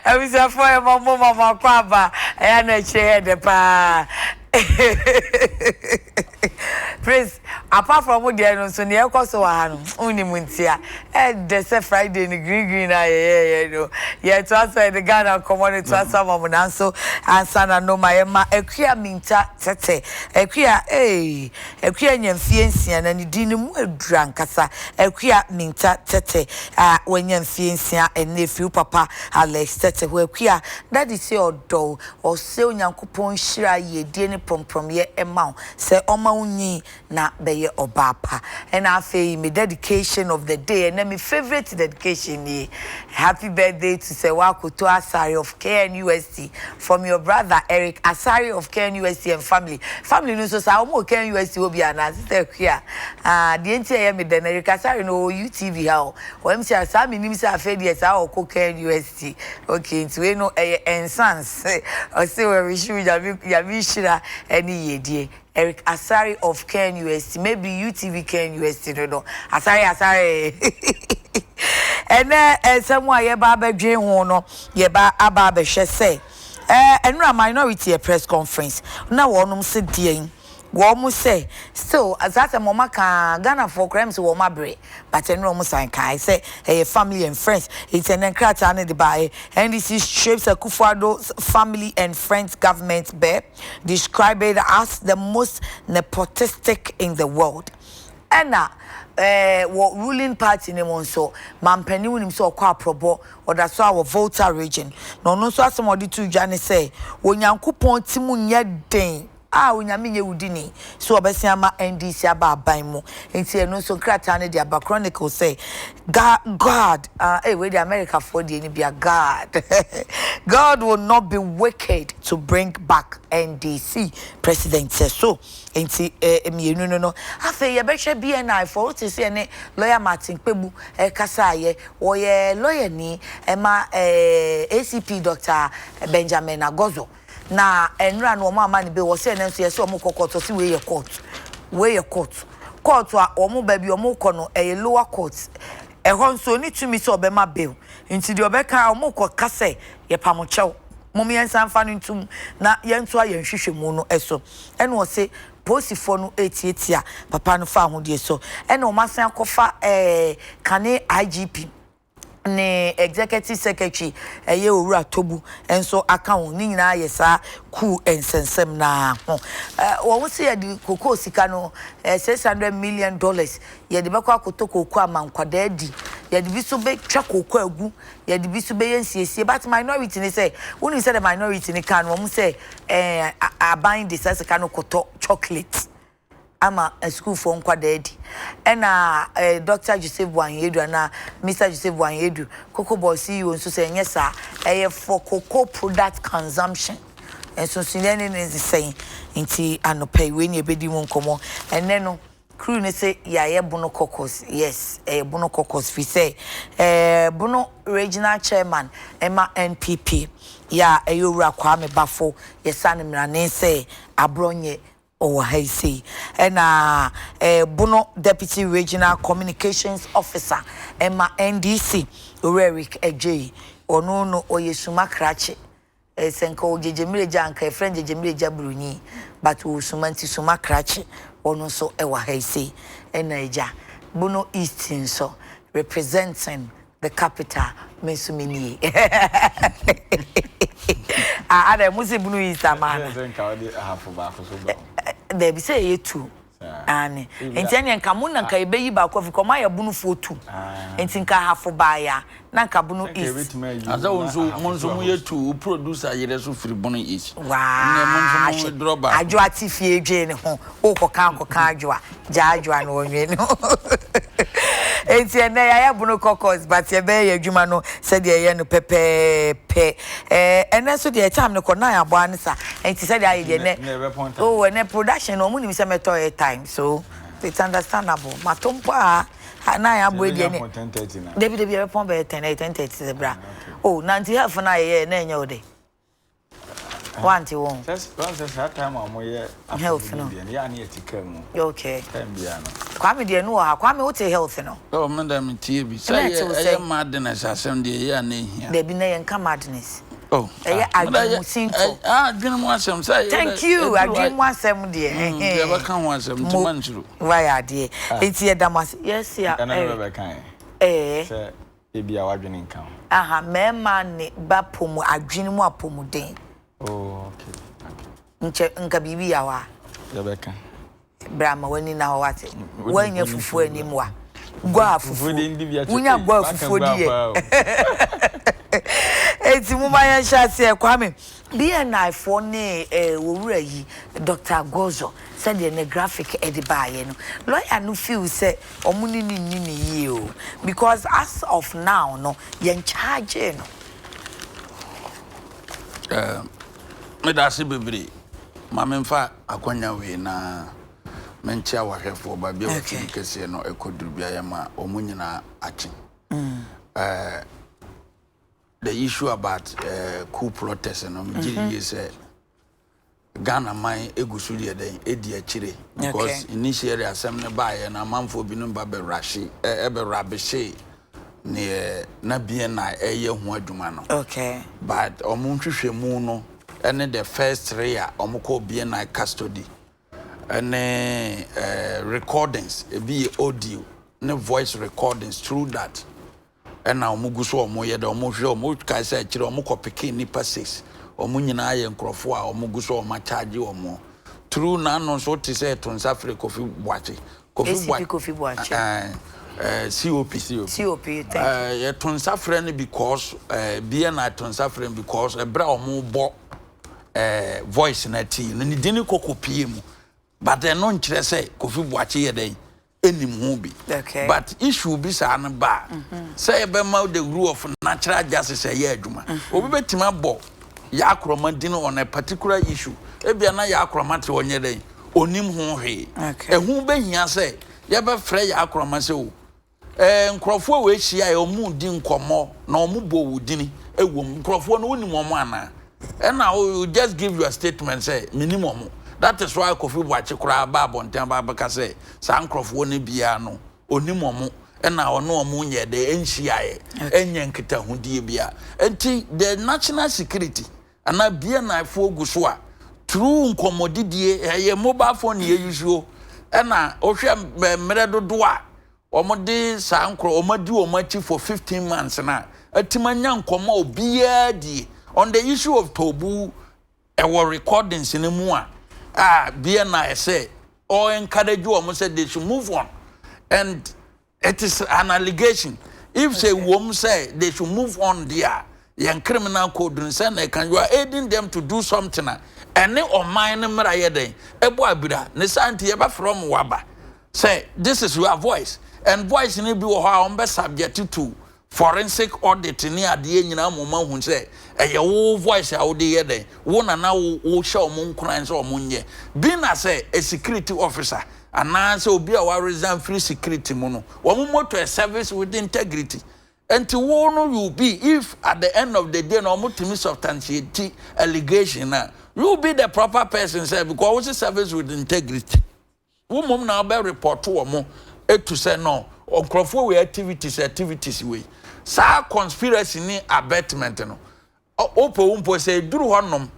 Abusuafoɔ yɛ ma mo ma mo akɔ aba ɛyɛ na akyire yɛ dɛ paa. Prince, apart from mo deɛ no nso nea ɛkɔ so wɔ ha no wonim ntia. Ɛdɛ sɛ Friday no green green a yɛyɛɛyɛ no yɛtoa so yɛde Ghana nkɔmmɔ no toa so ama mo nanso ansa na no ma yɛma Akua Minta Tete. Akua ee Akua anya mfeɛ nsia na ne din no mu aduru ankasa. Akua Minta Tete a wanya mfeɛ nsia ɛnnɛ ɛfiri wo papa Alex Tete hɔ. Akua, Daddy se ɔdɔ wo. Ɔsɛ Onyankopɔn nhyira, yiedie ne prɔmprɔmyɛ mma wo. Sɛ ɔma wo nyin na bɛyɛ ɔbaa pa. Ɛna afei me dedication of the day, ɛnɛ me favourite dedication nie. Happy birthday to Serwaa Koto Asare of KNUST from your brother Eric Asare of KNUST and family. Family no nso saa, wɔn wɔ KNUST hɔ bi anaa? Sister Akua, ah, deɛ nti a ɛyɛ me dɛ no, Eric Asare no ɔwɔ UTV ha o. Ɔyɛ me sɛ saa menim sɛ afei deɛ saa ɔkɔ KNUST. Okay, nti wei no ɛyɛ nsans. Ɔse wɔrehyɛ wo Nyame, Nyame nhyira ɛne yiedie. Eric Asare of KNUST, maybe UTV KNUST no no, Asare Asare. Ɛnɛ nsɛm a yɛba abɛdwen ho no, yɛba aba abɛhwɛ sɛ ɛɛ ɛnora minority yɛ press conference na wɔnom se deɛn wɔn sɛ still saa asɛm wɔn aka Ghanafoɔ koraa ɛm sɛ wɔn abrɛ but ɛnora wɔn san kae sɛ ɛyɛ family and friends nti ɛnɛ nkrataa no de baeɛ NDC strips Akufo-Addo's family and friends government bɛ describe it as the most nepotistic in the world. Ɛna eh, wɔ ruling party no mu nso, mampanin wonim sɛ ɔkɔ aprɔbɔ, ɔda so a wɔ Volta region. Na ɔno nso asɛm a ɔde to dwa ne sɛ, Onyankopɔn ti mu nyɛ den a Onyame nyɛ wo dini sɛ ɔbɛsen ama NDC aba aban mu. Nti ɛno nso nkrataa no de aba Chronicle sɛ God, ah, eh, wei de Americafoɔ deɛ no bia, God, God will not be wicked to bring back NDC president sɛ so. Nti eh, mmienu no no. Afei yɛbɛhwɛ BNI foɔ, wote sɛ yɛne lawyer Martin Kpebu ɛkasaeɛ, ɔyɛ lawyer ni ɛma eh, ACP Dr. Benjamin Agordzo. Na ɛnora no wɔn ama no bail, wɔsɛ ɛnɛ nso yɛsɛ wɔn kɔ court, ɔse wei yɛ court, wei yɛ court. Court a wɔn baabi wɔn kɔ no ɛyɛ lower court, ɛhɔ nso ɔnni tumi sɛ ɔbɛma bail, nti deɛ ɔbɛka wɔn kɔ ka sɛ yɛpamo kyɛw, mom yɛnsan mfa no ntom na yɛntoa yɛn nhwehwɛmu no so. Ɛna ɔse polisifoɔ no retiatia papa no fawohodie so, ɛna wɔn asan akɔfa ɛɛ kane IGP. ne Executive Secretary ɛyɛ Owura Tobu nso aka ho, ne nyinaa yɛ saa coup nsɛnsɛm no ara ho. Wɔn se yɛde cocoa sika no, $600 million, yɛde bɛkɔ akɔtɔ cocoa ama nkwadaa adi, yɛde bi nso bɛtwa cocoa agu, yɛde bi nso bɛyɛ nsiesie, but minority ne sɛ, wonim sɛdeɛ minority no kaa no, wɔn sɛ ɛɛ aban de saa sika no kɔtɔ chocolate. ama asukuufoɔ nkwadaa adi. Ɛna eh, Doctor Joseph Boahen-Adu anaa Mister Joseph Boahen-Adu, Cocoa Board CEO nso sɛ ɛnyɛ saa, ɛyɛ for cocoa product consumption. Nsonsonoeɛ ne ne sɛn? Nti anɔpa yi wei ne yɛbɛdi ho nkɔmmɔ. Ɛnnɛ no, crew no se yɛayɛ Bono Caucus. Yes, ɛyɛ Bono Caucus firi sɛ eh, Bono Regional Chairman ɛma NPP yɛ a ɛyɛ Owura Kwame Bafo, yɛsa no mmerane sɛ aborɔ nyɛ Ɔwɔ ha yi sei. Ɛna eh, Bono Deputy Regional Communications Officer ɛma NDC, Owura Eric Adjei. Ɔno no ɔyɛ Suma krakye. Eh, sɛ nka ɔwɔ Gyegyemiregya a, nka yɛfrɛ no Gyegyemiregya Buroni. But ɔwɔ Suma nti Suma krakye. Ɔno nso ɛwɔ ha yi sei. Ɛna agya, Bono East nso, representing The capital me nso me nie. Ah, ada mo se bunu yi sa ma na. Sɛ nka wode ahafo baako so ba ho. Dabi sɛ ɛyɛ tu. Ane. Nti ɛneɛ nka mo na nka yɛbɛyi baako afiri kɔ ɔmo ayɛ bunufoɔ tu. Nti nka ahafo baeɛ a na nka bunu east. Asɛ wo nso mo nso mo yɛ tu wo producer yerɛ so firi bunu east. Waa hwɛ adwoa te fie dwen ne ho wokɔka akɔka adwoa gyaa adwoa na ɔnwen ne ho enti ɛnɛ yɛayɛ bono caucus but yɛbɛyɛ yɛn adwuma no sɛdeɛ ɛyɛ no pɛpɛɛpɛ ɛɛ ɛnɛ nso deɛ time no kɔ nine abɔ ara ne sa enti sɛdeɛ ayɛ deɛ ɛnɛ oh ɛnɛ production no wɔn nim sɛ mɛtɔ airtime so it's understandable mato mpo a nine abɔ deɛ ne dabi dabi yɛbɛpɔn bɛyɛ ten ɛyɛ 10:30 sɛ bra oh nanti health no a yɛyɛ na ɛnyɛ wo dɛ. Wante wɔn. Sɛ wɔn sɛ saa time a wɔyɛ Health no. apɔmuden deɛ no yɛ a ne yɛte kaa mu. Okay. Time biara no. Kwame deɛ no wɔ ha. Kwame wote health no? Oh me deɛ me tie bi. Sɛ Ɛna ɛyɛ ɛte wo ɛyɛ sɛn? madness asɛm deɛ ɛyɛ a na ehia. Dabi na yɛnka madness. Oh Ɛyɛ ah me deɛ adwene ɛyɛ mu sintɔ. ɛ ah adwene mu asɛm sɛ ɛyɛ Thank dɛ you ɛduru adwene a mu asɛm deɛ mm ɛhɛn. yɛbɛka ho asɛm nti Mo mansuro. wayɛ adeɛ. Ah. Nti yɛda mo ase. Yes ya Ɛno no Eric. bɛbɛka ɛ. Ɛɛ. Sɛ ebia w'adwene nka ho. Aha mmarima ne ba pɔmu adwene mu apɔmuden. Oh okay okay. Nkyɛ nka biribi ya hɔ a. Yɛbɛka. Bra ma w'ani nna hɔ wate. Wonim Woannya wonim fufuo fufuo anni a. mmoa. Guaa Fufuo fufuo. deɛ ndi bi akyɛ Wonya ei guaa waka fufuo di guaa yɛ. paa o. Enti momma yɛnhyɛ aseɛ. Kwame, BNI foɔ ne eh, owura yi, Doctor Agozo, sɛdeɛ ne graphic de baeɛ no, lawyer no feel sɛ wɔn ne no nni no yie o. Because as of now no, yɛn chargee no. Eh, meda ase bebree. Ma memfa akwanya wei na menkyea w'ahwɛfoɔ baabi a wafidi kɛseɛ no ɛkɔduru biara ma wɔn nyinaa akye. Eh, the issue about eh, coup plotters no, megye di yie sɛ Ghana man egu so deɛ dɛn edi akyire because initially asɛm no baeɛ no amanfoɔ binom ba bɛ rahye ɛbɛ rabehye neɛ na BNI ɛyɛ ho adwuma no. Okay. But wɔn nhwehwɛmu no ɛne the first three a wɔn kɔɔ BNI custody ɛne ɛɛ recordings ebi yɛ audio ne voice recordings through that. Ɛna wɔn gu so wɔn yɛ dɛ wɔn hwɛ wɔn kae sɛ akyire wɔn kɔ peke nnipa six wɔn nyinaa yɛ nkorɔfoɔ a wɔn gu so wɔn akyagye wɔn through n'ano nso wote sɛ ɛto nsa frɛ Kofi Boakye Kofi ACP Kofi Boakye ɛɛ ɛɛ COP COP thank you ɛɛ yɛto nsa frɛ no because ɛɛ bia na ɛto nsa frɛ no because ɛbrɛ a wɔn bɔ ɛɛ voice na ti no ne din kɔ kɔ pie mu but ɛno nkyerɛ sɛ Kofi Boakye yɛ dɛn nim ho bi. But issue bi saa no ba a, sɛ yɛbɛma the rule of natural justice ɛyɛ adwuma. Obi bɛtumi abɔ Yaa Akorɔma din on a particular issue. Ebia na Yaa Akorɔma te ɔnyɛ dɛn, ɔnim ho hwee. Ɛho bɛhia sɛ yɛbɛfrɛ Yaa Akorɔma sɛ o, Ɛɛ nkurɔfoɔ a wɔahyiaeɛ, wɔredi nkɔmmɔ na wɔbɔ wo dini wɔ mu. Nkurɔfoɔ no, wonim wɔn anaa? Ɛna wo you just give your statement sɛ, menim wɔn. That is why Kofi Boakye koraa baa abɔnten aba abɛka sɛ saa nkurɔfoɔ no biara no, ɔnim wɔn, ɛna ɔne wɔn nyɛɛ dɛ, ɛnhyiaeɛ, ɛnyɛ nkitahodie biara. Nti the national security anaa BNI foɔ gu so a, through nkɔmmɔdidie, ɛyɛ mobile phone na yɛ use o, ɛna wohwɛ mmerɛ dodoɔ a wɔde saa nkorɔ wɔn adi wɔn akyi for 15 months na atumi anya nkɔmmɔ a obiara die on the issue of Tobu ɛwɔ recordings no mu a a BNI sɛ ɔ encourage wɔn sɛ they should move on and It is an allegation if sɛ ɛwom sɛ they should move on deɛ a, yɛn criminal code no sɛ na ɛka you are aiding them to do something a ɛne ɔman no mmara yɛ dɛn ɛbɔ abira ne saa nti yɛbɛfrɛ wɔn waba sɛ this is your voice and voice no bi wɔ hɔ a wɔn bɛ subject to forensic audit ne adeɛ nyinaa ma wɔn ahu sɛ ɛyɛ wo voice a wode yɛ dɛn, wo na na wo wohyɛ wɔn nkuran sɛ wɔn nyɛ. Being as a a security officer anaa sɛ obi a wa resign firi security mu no, wɔn motto yɛ service with integrity. Nti wo no you be if at the end of the day na wɔn tumi substantiate allegation a, you be the proper person sɛ because wo se service with integrity. Wo mmom na wobɛ report wɔn to sɛ no nkurɔfoɔ wei activities activities wei. Saa conspiracy ne abetment no wopɛ wo mpo sɛ ɛduru hɔ nom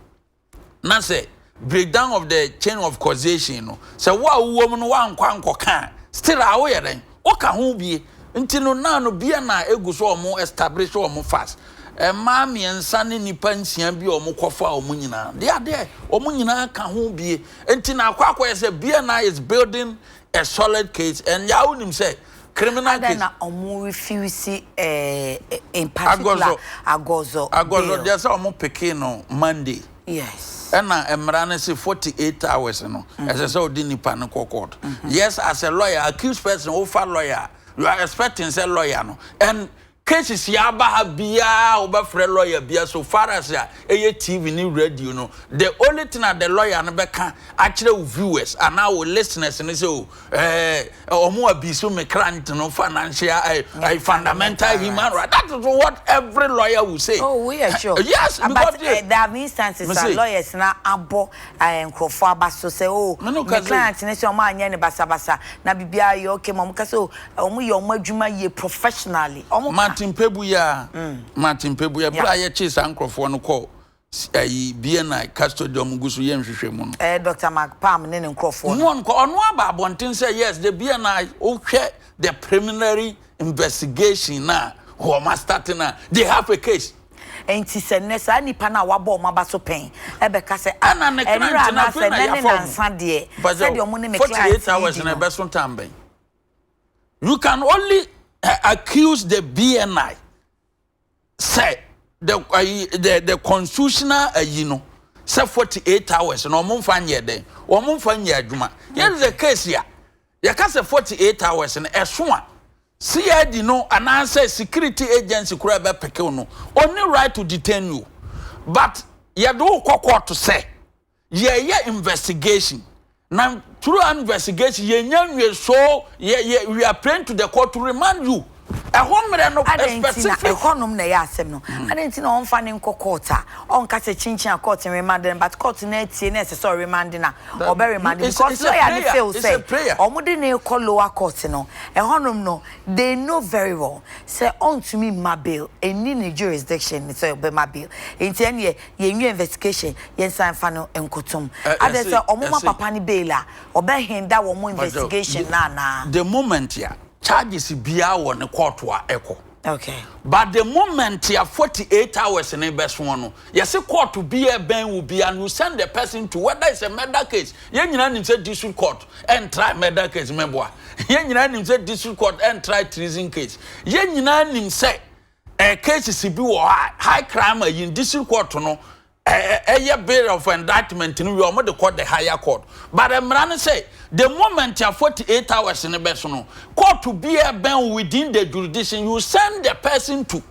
na sɛ breakdown of the chain of causation no sɛ wo a wowɔ mu no woankɔ ankɔka a still a woyɛ dɛn woka ho bie nti no now no bia na egu so wɔn establish wɔn fast mmaa mmiɛnsa ne nipa nsia bi a wɔn kɔfa wɔn nyinaa they are there wɔn nyinaa ka ho bie Nti na akɔ akɔyɛ sɛ BNI is building a solid case and yaa wonim sɛ criminal case. Adɛn na ɔmo refuse eh, in particular Agɔzɔ Agɔzɔ Agɔzɔ bail. deɛ sɛ ɔmo pekee no Monday. Yes. Ɛna mmara no se 48 hours no ɛsɛ sɛ ɔde nipa no kɔ court. Yes as a lawyer accused person wofa lawyer a you are expecting sɛ lawyer no and. Cases yi aba ha biara a wobɛfrɛ lawyer biara so far as a ɛyɛ TV ne radio no, the only thing a the lawyer no bɛka akyerɛ wo viewers anaa wo listeners ne sɛ o ɛɛ wɔn abuse me client no financial eh, eh, fundamental human right. That is what every lawyer will say. Oh, we are sure. Yes, because but, there have been instances that lawyers na abɔ nkurɔfoɔ aba so sɛ oh, me client ne sɛ wɔn anyɛ ne basabasa na biribiara yɛ okay ma wɔn ka sɛ oh, Wɔn yɛ wɔn adwuma yie professionally. Wɔn ka. Martin Kpebu yi ara, Martin Kpebu, ɛberɛ a yɛkyee saa nkorɔfoɔ no kɔɔ ayi BNI custody a wɔn gu so yɛ nhwehwɛmu no. Ɛyɛ Doctor Mark Palm ne ne nkorɔfoɔ no. Wɔn kɔ, ɔno aba abɔnten sɛ yes, the BNI, wohwɛ the preliminary investigation no a wɔn astarte no a, they have a case. Enti sɛ nnɛ saa nnipa no a wɔabɔ wɔn aba so pɛn bɛka sɛ, Ah, Ɛna ne nnora client no anaasɛ afei na nnɛ ne yɛafa wɔn. nnansa deɛ, Mpakyɛw, sɛdeɛ wɔne me 48 client yi hours di no no. ɛbɛso time bɛn? You can only accuse the BNI sɛ the ayi the constitutional ayi no sɛ 48 hours na wɔn nfa nyɛ dɛn wɔn nfa nyɛ adwuma. Here is the case a yɛka sɛ 48 hours no ɛso a CID no anaasɛ security agency koraa ɛbɛ pekew no ɔnni right to detain you but yɛde wo kɔ court sɛ Yɛyɛ investigation na through our investigation yɛnya nwie so yɛ yɛ we are praying to the court to remand you. Ɛhɔ mmerɛ no Adɛn nti na specific. ɛhɔnom na ɛyɛ asɛm no? Adɛn nti na ɔmfa no nkɔ court a ɔnka sɛ kyinkyin a court nremande no but court no atie na ɛsɛ sɛ ɔremande no a ɔbɛremande It's because it's a lawyer no prayer feel it's a sɛ prayer. wɔde no rekɔ lower court no ɛhɔnom no they know very well sɛ ɔntumi mma bail ɛnni ne jurisdiction sɛ ɔbɛma bail nti ɛnneɛ Yɛnwie investigation yɛnsan nfa no nkotom. Adɛn sɛ ɔmo ma papa no bail a ɔbɛ hinder wɔn investigation no anaa? The moment a charges biara wɔ ne court a ɛkɔ. Okay. But the moment a 48 hours no bɛsoɔ no, yɛse court biara ɛbɛn wo biara no you send the person to whether it's a murder case. Yɛn nyinaa nim sɛ district court ɛntry murder case mɛboa. Yɛn nyinaa nim sɛ district court ɛntry treason case. Yɛn nyinaa nim sɛ Eh cases bi wɔ hɔ a high crime ayi district court no ɛyɛ bill of indictment no wie wɔn de kɔ the higher court but mmara no sɛ the moment a 48 hours no bɛso no court bi a ɛbɛn within the jurisdiction you send the person to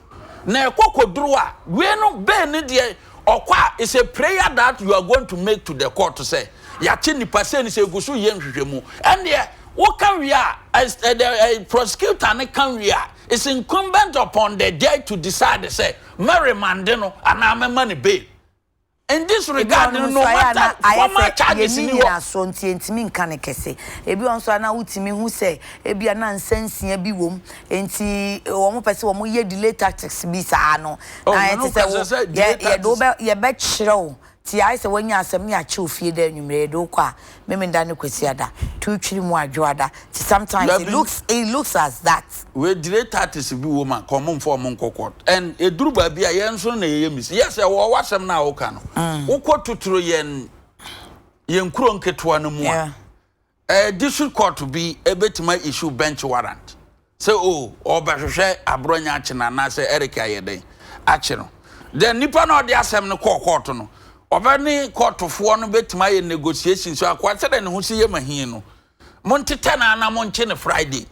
na ɛkɔ kɔduru a wei no bail no deɛ ɔkɔ a it's a prayer that you are going to make to the court sɛ yɛakye nipa sɛ ne sɛ egu so yɛ nhwehwɛmu ɛndeɛ woka wie a the prosecutor no ka wie a It's incumbent upon the judge to decide sɛ mɛ remande no anaa mɛma no bail. In this Ebi regard wɔ no, hɔnom no nso a ɛyɛ a na matter ayɛ formal sɛ charges yɛnni nni hɔ. nyinasoɔ nti yɛntumi nka no kɛse. Ebi wɔ hɔ nso a na wotumi hu sɛ ebia na nsa nsia bi wom nti wɔpɛ sɛ wɔyɛ delay tactics bi saa no Oh, na me ayɛ no te sɛ kasa wo sɛ yɛ delay yɛde wo tactics. bɛ yɛbɛkyerɛ wo Nti ayɛ sɛ wanya asɛm ne akye wo fie da anwummerɛ yɛde wo kɔ a Memenda ne Kwasiada to twiri mu Adwoada nti sometimes it Dabi. looks it looks as that. Wei delay tactics bi wɔ mu a nka ɔmo nfa ɔmo nkɔ court and eduru baabi a yɛn nso na yɛyɛ mis yes ɛwɔ w'asɛm no a woka no wokɔ totoro yɛn yɛn kuro nketewa no mu a Yeah. Eh, district court bi bɛtumi a issue bench warrant sɛ o ɔrebɛhwehwɛ Aborɔnya akye no anaasɛ Eric ayɛ dɛn akye no. Then nipa no a ɔde asɛm no kɔɔ court no, ɔbɛne courtfoɔ no bɛtumi ayɛ negotiation so akoa sɛdeɛ ne ho si yɛ mahin no, montetɛ no ara na monkye no Friday.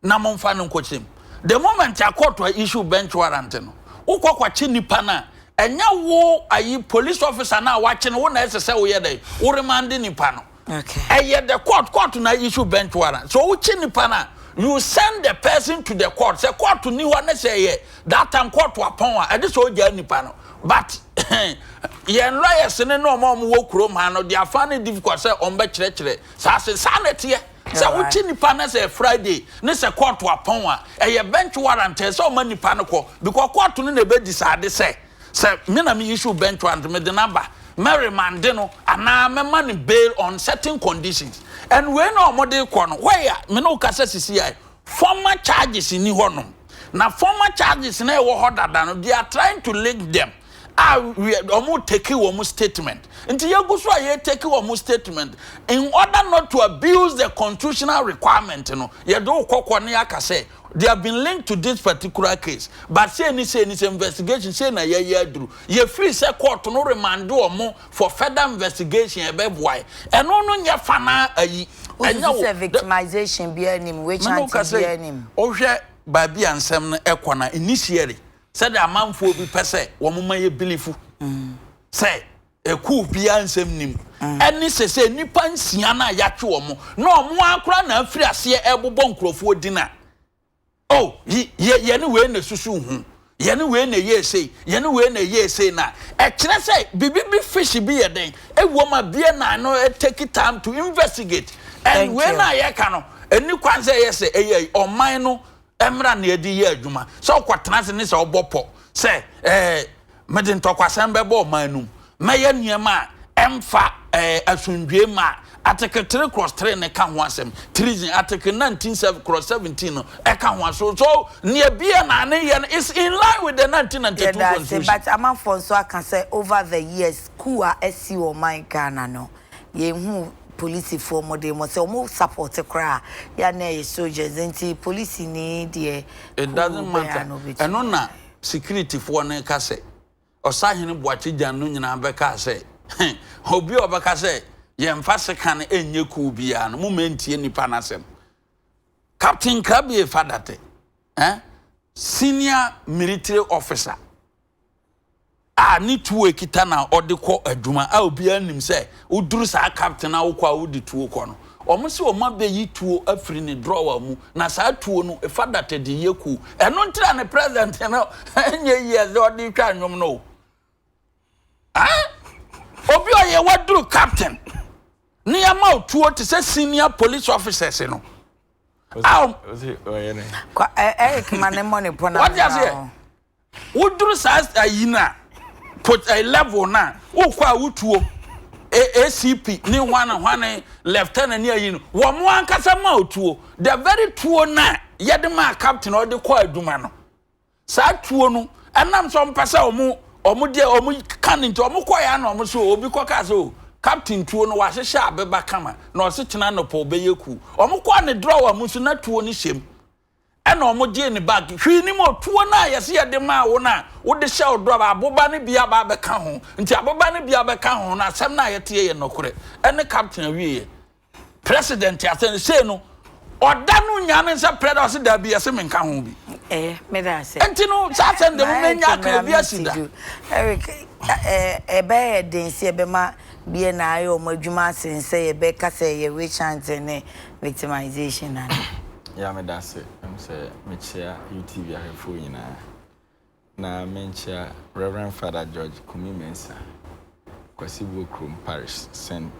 na momfa no nkɔkyɛ mu. The moment a court a issue bench warrant no, wokɔ kɔkye nipa no a, ɛnyɛ wo ayi police officer no a wakye no wo na ɛsɛ sɛ woyɛ dɛn, wo remande nipa no. Okay. Ɛyɛ the court, court na issue bench warrant. So wokye nipa no a, you send the person to the court. Sɛ court ni hɔ ne sɛ ɛyɛ that time court apɔn a, ɛde sɛ ogyaa nipa no. But yɛn lawyers ne ne wɔn a wɔwɔ kurom ha no, they are finding it difficult sɛ wɔbɛkyerɛkyerɛ saa se saa na ɛteɛ. Sɛ wokye nipa na sɛ Friday ne sɛ kɔɔto apɔn a, ɛyɛ bench warrant ɛsɛ sɛ ɔma nipa no kɔ because kɔɔto no na ɛbɛ decide sɛ sɛ me na me issue bench warrant mede no aba mɛ remande no anaa mɛma no bail on certain conditions and wei na wɔde kɔ no why a me ne wo kasa sisi a former charges nni hɔ nom na former charges na ɛwɔ hɔ dada no they are trying to link them a wɔn take wɔn statement nti yɛgu so a yɛ take wɔn statement in order not to abuse the constitutional requirement no yɛde wo kɔkɔ ne aka sɛ they have been linked to this particular case but sei ne sei ne sɛ investigation sei na yɛyɛ aduru yɛfiri sɛ court no remand wɔn for further investigation ɛbɛboa ɛno no nyɛ fanaa ayi ɛnyɛ wo sɛ victimization biara nim witch hunting biara nim wohwɛ. baabi a nsɛm no ɛkɔ no a, initially, sɛdeɛ amanfoɔ bi pɛ sɛ wɔn ma yɛ bilifu sɛ ɛkuo biara nsɛm nnim, ɛne sɛsɛ nnipa nsia no a yɛatwe wɔn na wɔn ara koraa na afiri aseɛ ɛrebobɔ nkurɔfoɔ din a, Oh, yɛ, yɛne wei na esusuw ho, yɛne wei na ɛyɛɛ sei, yɛne wei na ɛyɛɛ sei no a, ɛkyerɛ sɛ biribi bi fish bi yɛ dɛn ɛwom a BNI no take time to investigate. And Thank wei you. no a yɛka no, ɛnni kwan sɛ ɛyɛ sɛ ɛyɛ ɔman no mmra na yɛde yɛ adwuma. Sɛ wokɔtena ase ne sɛ wobɔ pɔ sɛ ɛɛ Mede ntɔkwasɛm bɛba ɔman no mu. Mɛyɛ nneɛma a ɛmfa asomdwoe mma. Article 3 clause 3 no ka ho asɛm. Treason, Article 19 clause 17 no ɛka ho asɛm. So nea BNI no yɛ no is in line with the 1992 Yɛda ase constitution. but amanfoɔ nso aka sɛ over the years coup a asi wɔ ɔman Ghana no yɛnhuu polisifoɔ mmɔdenmɔ sɛ ɔmo support koraa a yɛ a na ɛyɛ soldiers nti polisini deɛ It coup doesn't bɛn matter. a na ɔbɛtumi Ɛno na ayɛ. Securityfoɔ no reka sɛ, Ɔsahene Boakye Gyan no nyinaa bɛkaa sɛ, Obi a ɔbɛka sɛ yɛmfa sekan nyɛ kuw biara no, momma ɛntie nnipa no asɛm. Captain Krabie Fadate, eh, senior military officer, a ne tuo ekita na ɔde kɔ adwuma a obiara nim sɛ woduru saa captain a wokɔ a wode tuo kɔ no, wɔn sɛ wɔn abɛyi tuo afiri ne drawer mu na saa tuo no efa data de yɛ kuo. Ɛno nti na ne president no nyɛ yie sɛ ɔde twa nnwom no o. Ah? Obi a ɔyɛ waduru captain ne yɛma wo tuo te sɛ senior police officers no. A Eric ma ne mmɔ ne pɔ na Wate aseɛ? Woduru saa ayi no a, pot ayi level no a, wokɔ a wotuo ACP ne hwane hwane lieutenant ne ayi no, wɔn ankasa ma otuo. The very tuo no a yɛde maa captain a ɔde kɔ adwuma no, saa tuo no, ɛnam sɛ wɔn pɛ sɛ wɔn wɔn deɛ wɔn ka no nti, wɔn kɔ yɛ ana wɔn so obi kɔ kaa sɛ o captain tuo no wahyehyɛ abeba kama na ɔse kyena anɔpa ɔbɛyɛ kuo. Wɔn kɔɔ ne drawer mu nso na tuo no hyɛ mu. Ɛna ɔmo gyee ne bag. Hwee nim o, tuo no a yɛse yɛde maa wo no a wode hyɛ wo drɔba, aboba no bi aba abɛka ho. Nti aboba no bi abɛka ho no, asɛm no a yɛteɛ yɛ nɔkorɛ. Ɛne captain awieɛ. President asɛm no, sei no, ɔda no nyaa ne nsa prɛ da, ɔse daabi, yɛse menka ho bi. Ɛyɛ, meda ase. Nti no, saa asɛm deɛ Ma momma Eric ɛnya aka, mmra obi asi da. me nti du. Eric, ɛbɛyɛ den sɛ yɛbɛma BNI ayɛ wɔn adwuma asen sɛ yɛbɛka sɛ ɛyɛ witch hunting ne victimization anaa? Ya medase em sɛ mekyea UTV ahwɛfoɔ nyinaa na menkyea Rev Father George Kumi Mensah Kwasi Buokrom Parish Saint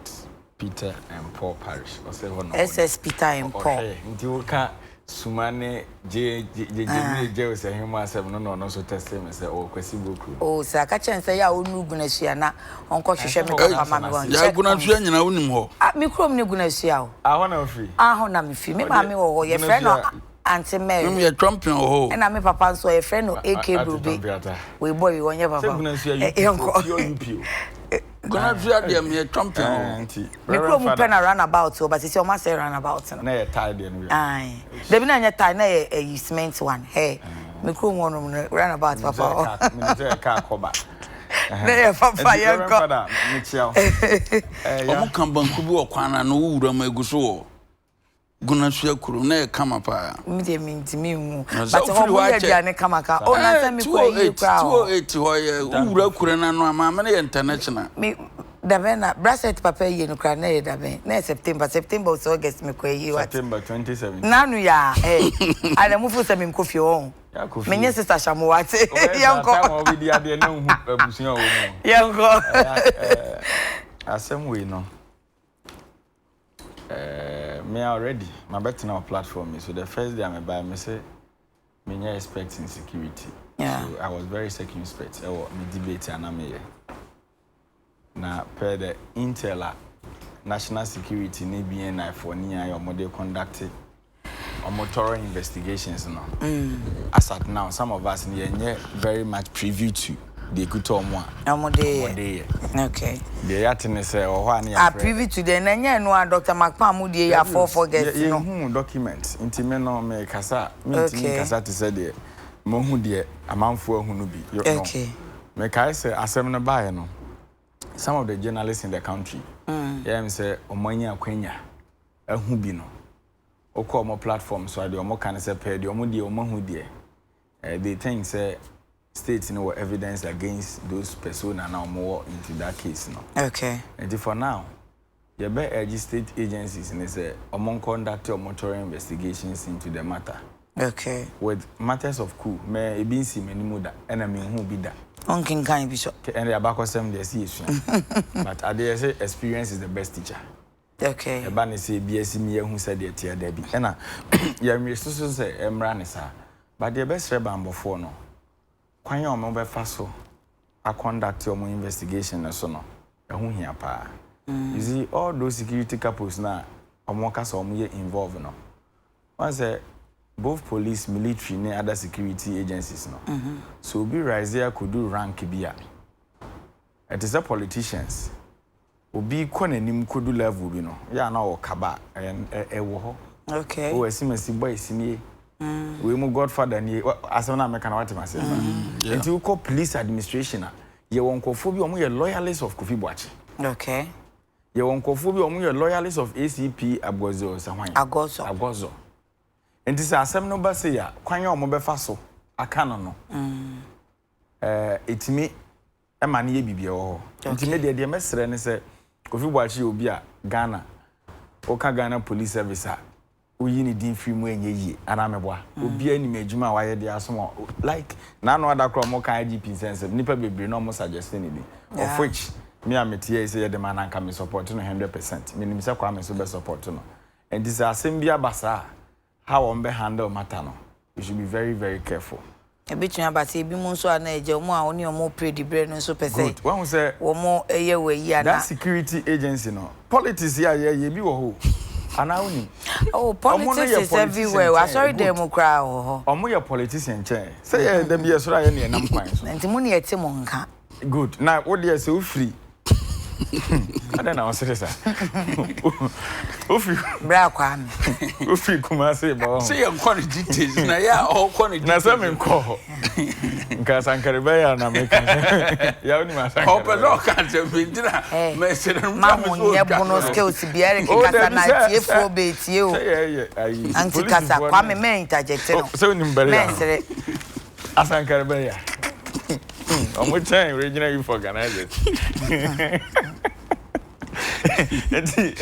Peter and Paul Parish ɔsɛ hɔ na ɔwɔ SS Peter and Paul. Ɔhwɛ nti woka Suma ne Gyegyemire Jairus Ahemmu asɛm no na ɔno nso tɛstee me sɛ ɔwɔ Kwasi Buokrom. Oh saa ka kyerɛ no sɛ yɛ a ɔnnuru Gunasua na ɔnkɔ hwehwɛ me papa ma me wɔ Yaa check Gunasua point. nyinaa wonim hɔ? Ah me kurom ne Gunasua o. Ah hɔ na wofiri? Ah hɔ na mefiri. Me maame wɔ hɔ yɛfrɛ no Aunty Mary. Mem yɛ Twɔmpen wɔ hɔ o. Ɛna me papa nso yɛfrɛ no AK Brobe. Wei boy wei ɔnyɛ papa Sɛ Gunasua o. UP foɔ pure UP o. Gunasua deɛ meyɛ Twɔmpen wɔ hɔ. Me kurom pɛ na run about wɔ but sisi ɔmo asɛe run about no. Na ɛyɛ tie deɛ no bi a. Ae. Dabi na ɛnyɛ tie na ɛyɛ ɛyi cement one. Hey me kurom hɔ nom no run about papa hɔ. Menim sɛ ɛyɛ car kɔba. Na ɛyɛ papa Nti yɛnkɔ. Reverend Father mekyia wo. Ɔmo ka banku bi wɔ kwan no ano wo wura mu egu so wɔ Gunasua kurom na ɛyɛ kama paa. Me deɛ mentumi nhu. Na sɛ But hɔ wofiri mo hɔ yɛ akyɛ. aduane kama ka. Oh na sɛ me kɔ ayie 208 koraa hɔ. 208 hɔ yɛ wowura kuro no ano a maame no yɛ international. Me dabɛn na Brasset papa ayie no koraa na ɛyɛ dabɛn na ɛyɛ September September o sɛ August me kɔ ayie wate. September 2017. Nanu yaa eh ada mo feel sɛ me nkɔ fie wɔn. Yɛakɔ fie. Me nye sister Shamo wate. Wobɛyɛ saa Yɛnkɔ. time a wobɛdi adeɛ na nhu abusua a wɔwɔ mu. Yɛnkɔ. Ɛyɛ eh, asɛm wei no. Eh, me already mabɛtena wɔ platform yi so the first day a mebae me se menyɛ expect in security. Yeah. So I was very circumspect ɛwɔ me debate a na meyɛ. Na per the intel a national security ne BNI foɔ ne nyinaa yɛ wɔde conduct Ɔmo thorough investigations no as at now some of us no yɛnyɛ very much privy to deɛ ekuta ɔmo a Ɔmo de ɔmo yɛ. de yɛ. Okay. Deɛ yɛate ne sɛ ɛwɔ hɔ a ne Ah yɛafrɛ. privy to deɛ na ɛnyɛ ɛno a Doctor McPam mo deɛ yɛ Dabi o, 4 yɛ August no. yɛnhuu document nti me no mekasa a mentumi Okay. nkasa te sɛ deɛ mahu deɛ amanfoɔ ahu no bi. Yo no. Okay. Mekae sɛ asɛm no baeɛ no some of the journalists in the country yɛɛ me sɛ ɔmo anya akwanya ahu bi no. Wokɔ wɔn platform so a, deɛ wɔka ne sɛ pɛɛ deɛ wɔn deɛ wɔn ahu deɛ. Eh, they think sɛ state no wɔ evidence against those persona na wɔn wɔ into that case no. Okay. Nti for now, yɛbɛ urge state agencies ne sɛ wɔn conduct wɔn thorough investigations into the matter. Okay. With matters of coup, mɛ ebi nsi m'anim da, ɛna menhu bi da. Wonkenkan bi so. Ɛnde abakɔsɛm deɛ ɛsɛ yɛsua. But adeɛ yɛsɛ experience is the best teacher. Okay. Ɛba ne sɛ ebi asi mi yɛhu sɛdeɛ ɛteɛ dabi. Ɛna yɛnwe so so sɛ ɛmmra ne saa. But deɛ ɛbɛsrɛ banbɔfoɔ no, kwan a wɔbɛfa so akɔndakte wɔn investigation no so no, ɛho hia paa. You see, all those security capos no a wɔka sɛ wɔyɛ involve no, wɔn sɛ both police, military ne other security agencies no, sɛ obi rise akɔdu rank bi a, ɛte sɛ politicians. Obi kɔ n'anim kɔdu level bi no, yɛ a na ɔwɔ kaba a, ɛyɛ ɛwɔ hɔ. Okay. Oh, asimasi boys nie. Wei mu godfather nie. Asɛm no a meka no wate m'aseɛ paa. Nti wokɔ police administration a, yɛwɔ nkurɔfoɔ bi a wɔyɛ loyalists of Kofi Boakye. Okay. Yɛwɔ nkurɔfoɔ bi a wɔyɛ loyalists of ACP Agɔzɔ sɛ hwan? Agɔzɔ. Agɔzɔ. Nti sɛ asɛm no ba sei a, kwan a wɔbɛfa so aka no no, ɛɛ ɛtumi ma no yɛ biribi ɛwɔ hɔ. Nti me deɛ deɛ mɛsrɛ ne sɛ Kofi Boakye yɛ obi a Ghana woka Ghana Police Service a woyi ne din firi mu ɛnyɛ yie anaa meboa? Obiara nim adwuma a wayɛ de asom a like n'ano ada koraa wɔka IGP nsɛnsɛm nnipa bebree na wɔn suggest ne din of which me a mete ha yi sɛ yɛde ma no anka me support no 100% menim sɛ Kwame nso bɛ support no nti sɛ asɛm bi aba saa a how wɔn bɛ handle matter no you should be very very careful. Ebetumi aba sɛ ebinom nso a na agya wɔn a wɔne wɔn repere diberɛ no nso pɛ sɛ Good. Wahu sɛ wɔyɛ wo ayi anaa. that security agency no politics yi a yɛyɛ ebi wɔ hɔ o anaa wonim? Oh Wɔn no politics yɛ is politician everywhere kyɛn asɔredan good. mu koraa wɔ hɔ. Wɔn yɛ politician kyɛn sɛ yɛ da bi yɛsɔre a yɛ ne yɛnam kwan so. Nti mo ne yɛte mo nka. Good na wo deɛ sɛ wofiri adɛn na wosere saa wofiri Bra Kwame. wofiri Kumasi ba hɔ. Sɛ yɛnkɔ no details na yɛ a ɔkɔ no Na details. sɛ menkɔ hɔ nka Sankare bɛyɛ a na meka yɛ wonim Asankare Ɔpɛ sɛ bɛyɛ. ɔka asɛm bi nti na Hey, mesere no ma twa me mo so nyɛ ɔtwa bono so. skills bi Eric Oh kasa dabi na sɛ sɛ atiefoɔ bɛtie o. sɛ yɛyɛ ayi Anti kasa polisifoɔ Kwame ne mɛ interject oh no. sɛ wonim bɛrɛ no Mɛnsere. Asankare bɛyɛ a ɔmo kyɛn regional youth organizers nti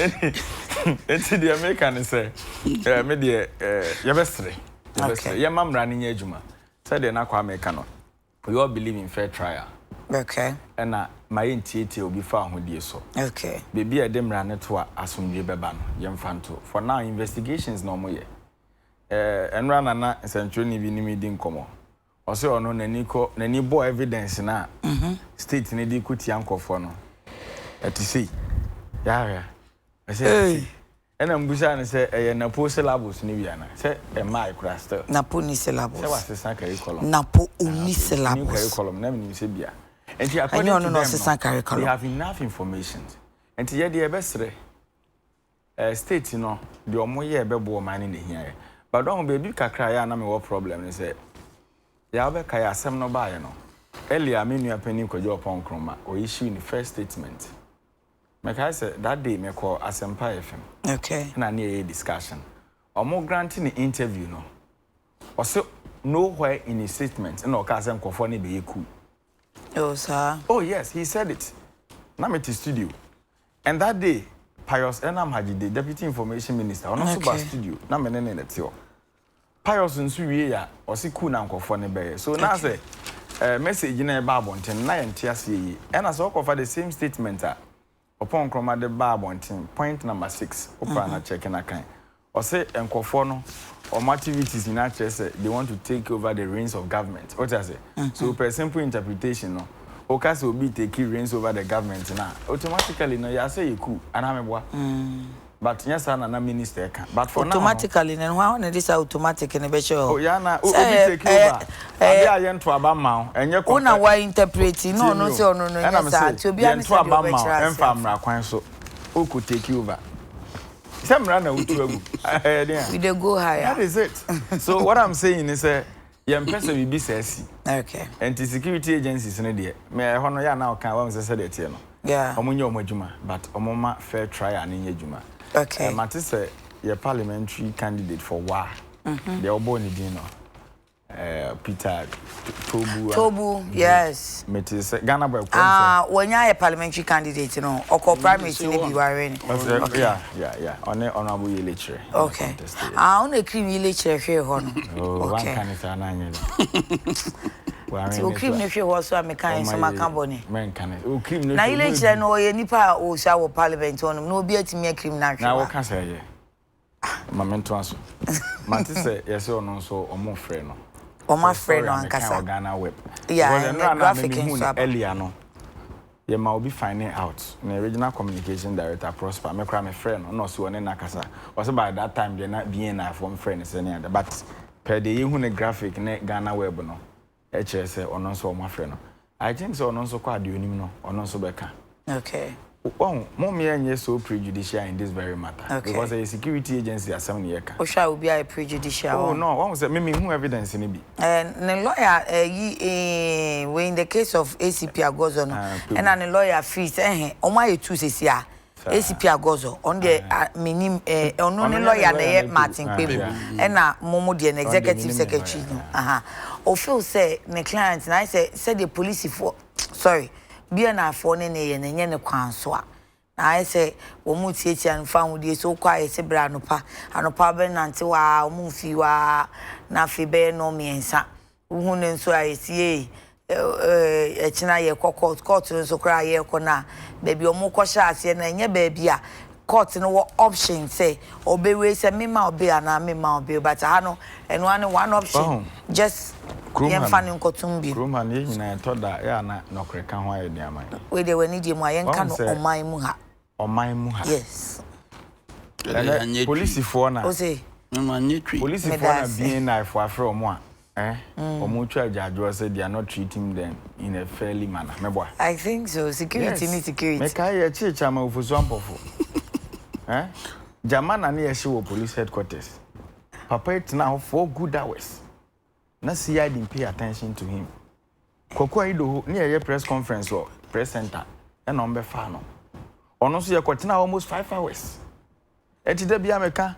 nti deɛ meka ne sɛ ɛɛ me deɛ ɛɛ yɛbɛsrɛ yɛbɛsrɛ yɛma mmara no nyɛ adwuma sɛdeɛ na Kwame ka no we all believe in fair trial Okay. ɛna ma yɛntietie obi fa ahodie so Okay. baabi a yɛde mmara no to a asomdwie bɛba no yɛmfa nto for now investigations na ɔmo yɛ Ɛɛ, ɛnora na na nsɛntwerɛni bi ne me di nkɔmmɔ. Ɔse ɔno n'ani kɔ, n'ani bɔɔ evidence no a state no de kɔtia nkurɔfoɔ no, ɛte sei. Yɛahwɛ a, ɔse ɛte sei. Ɛna mbusaa no sɛ ɛyɛ Napo syllabus no bi anaa? Sɛ ɛmmae koraa still. Napo ni syllabus. Sɛ wasesa curriculum. Napo ɔnni Ah, okay. New syllabus. curriculum, na menim sɛ bia. Nti according Ɛnyɛ to ɔno na them ɔsesa no, they curriculum. have enough information. Nti yɛdeɛ yɛbɛsrɛ. Eh state no deɛ ɔmo yɛ bɛboa ɔman no na ehia yɛ but wahu baabi kakra a yɛ a na mewɔ problem ne sɛ yɛ a wobɛkae asɛm no baeɛ no earlier me nua panin Kwadwo Ɔpɔn Nkrumah ɔ issue ne first statement mekae sɛ that day mekɔɔ Asempa FM Okay. ɛna ne yɛyɛ discussion ɔmo grant ne interview no ɔse no where in his statement ɛna ɔkaa sɛ nkurɔfoɔ no bɛyɛ coup. Oh saa. Oh yes he said it na mete studio And that day, Pius Enam Hajide, Deputy Information Minister, ɔno nso ba studio na me ne ne na ɛte hɔ. Pius nso wie a, ɔse coup na nkurɔfoɔ no bɛyɛ. So na sɛ eh, message no a ɛba abɔnten no, na yɛnte aseɛ yie. Ɛna sɛ wokɔfa the same statement a Ɔpɔn Nkrumah de baa abɔnten, point number six, wopɛ a na check na kan. Ɔse nkorɔfoɔ no wɔn activities nyinaa kyerɛ sɛ they want to take over the reins of government. Wote ase? So per simple interpretation no, woka sɛ obi take reins over the government no a, automatically no yɛ asɛ yɛ coup anaa meboa? But nyɛ saa na na minister ɛka. But for now no. Automatically no, hwan na ɛde saa automatic no bɛhyɛ hɔ? Oh yaa na Sɛ obi ɛyɛ take ɛyɛ over a, ɛyɛ adeɛ a yɛnto aba mma wo, ɛnyɛ wo na kɔ ɛ wa interpret na tie ɔno me o, sɛ ɔno no ɛna nyɛ me saa se nti obiara ne yɛnto sɛdeɛ aba mma wo, ɔbɛkyerɛ ase ɛmfa afa. mmara kwan so, wokɔ take over. Sɛ mmara na wotu agu. Ɛyɛ den a. We dey go higher. That is it. So what I'm saying ne sɛ yɛmpɛ sɛ biribi saa si. Okay. Nti security agencies no deɛ, me ɛhɔ no yɛ a na ɔka wahu sɛ sɛdeɛ ɛteɛ no. Yeah. Wɔn nyɛ wɔn adwuma but wɔn ma fair trial no nyɛ adwuma. Okay. Mate sɛ. yɛ parliamentary candidate for Wa, deɛ wɔbɔɔ ne din no, Peter Tobu. Tobu, yes. Mete sɛ Ghana boy kɔm sɛ. Ah, wɔnya yɛ parliamentary candidate no, ɔkɔ primary ne bi ware ne. Okay. Yeah. Ɔne Honorable Yele Kyerɛ. Okay. Ah, ɔno ekiri mi Yele Kyerɛ hwee hɔ no. Oh, okay. Wanka ne saa na anyɛ dɛ. Nti okiri mi hwee hɔ so a meka nso maka bɔne. Mɛnka ne. Okiri mi Na Yele Kyerɛ no ɔyɛ nipa a ɔsua wɔ parliament hɔ nom na obi atumi akiri mi na ahwɛ. Na wɔka sɛ ɛyɛ. Ma mentoa so. Mate sɛ yɛsɛ ɔno nso ɔmo frɛ no. Ɔmo afrɛ no ankasa. Wɔ Ghana web. Yeah, Because ɛnora na me mehu no earlier no, yɛma obi finding out. Ne regional communication director Prosper, me koraa me frɛ no, na ɔse ɔne no akasa. Ɔse by that time deɛ na BNI foɔ mfrɛ no sɛ ne ade. But per deɛ yɛhu ne graphic ne Ghana web no, Ɛkyerɛ sɛ ɔno nso wɔn afrɛ no. I think sɛ ɔno nso kɔ a deɛ onim no ɔno nso bɛka. Okay. Wahu, mo mmea nyɛ so prejudicial in this very matter. Okay. Because ɛyɛ security agency asɛm na yɛka. Wohwɛ a obi ayɛ prejudicial Oh no, wahu sɛ me menhu evidence no bi. Eh, ne lawyer ɛyi eh, wei in the case of ACP Agordzo no, Ah, Pebu. ɛna ne lawyer firi sɛ ɛhɛn, wɔn ayɛ two sisi a. ACP Agordzo, ɔno deɛ menim eh, ɔno ne lawyer na ɛyɛ Martin Kpebu, ɛna mo mo deɛ no executive secretary no, aha. O feel sɛ ne client no ayɛ sɛ sɛdeɛ polisifoɔ, sorry, BNI foɔ ne ne yɛ no ɛnyɛ ne kwan so a, na ayɛ sɛ wɔn retiatia no fa ahodie so, wokɔ a yɛse bra anɔpa, anɔpa wobɛnante hɔ ara, wɔn mfii hɔ ara, na afei bɛyɛ nnɔnmiɛnsa Wohu no nso a, yɛsi ei, ɛkyena yɛkɔ court. Court no nso koraa yɛrekɔ no a, baabi a wɔkɔhyɛ aseɛ no, ɛnyɛ baabi a court no wɔ option sɛ ɔbɛwei sɛ mema wo bail anaa memma wo bail. But ha no, ɛno ara ne one option, Wahu? just Kurom ha yɛmfa no, no nkɔtom bio. kurom ha no, yɛn nyinaa ɛtɔ da a, ɛyɛ a na nɔkorɛ ka ho ayɛ den ama yɛn. Wei deɛ w'ani deɛ mu a, yɛnka Wahu no sɛ ɔman mu ha. ɔman mu ha. Yes. Ɛnɛ polisifoɔ na. Ose. Polisifoɔ na BNI foɔ afrɛ wɔn a eh wɔn twa agyaadwoɔ sɛ they are not treating them in a fairly manner. Mɛboa. I think so. Security ni security. Yes. Mekae yɛ kyee Chairman Ofosu Ampofo. Eh Gyama na ne yɛ hye wɔ police headquarters. Papa yi tenaa hɔ 4 good hours. Na CID pay attention to him. Kwaku Ayidoho ne yɛyɛ press conference wɔ press center ɛna wɔn bɛfaa no. Ɔno nso yɛkɔtenaa almost 5 hours. Ɛnti da bia meka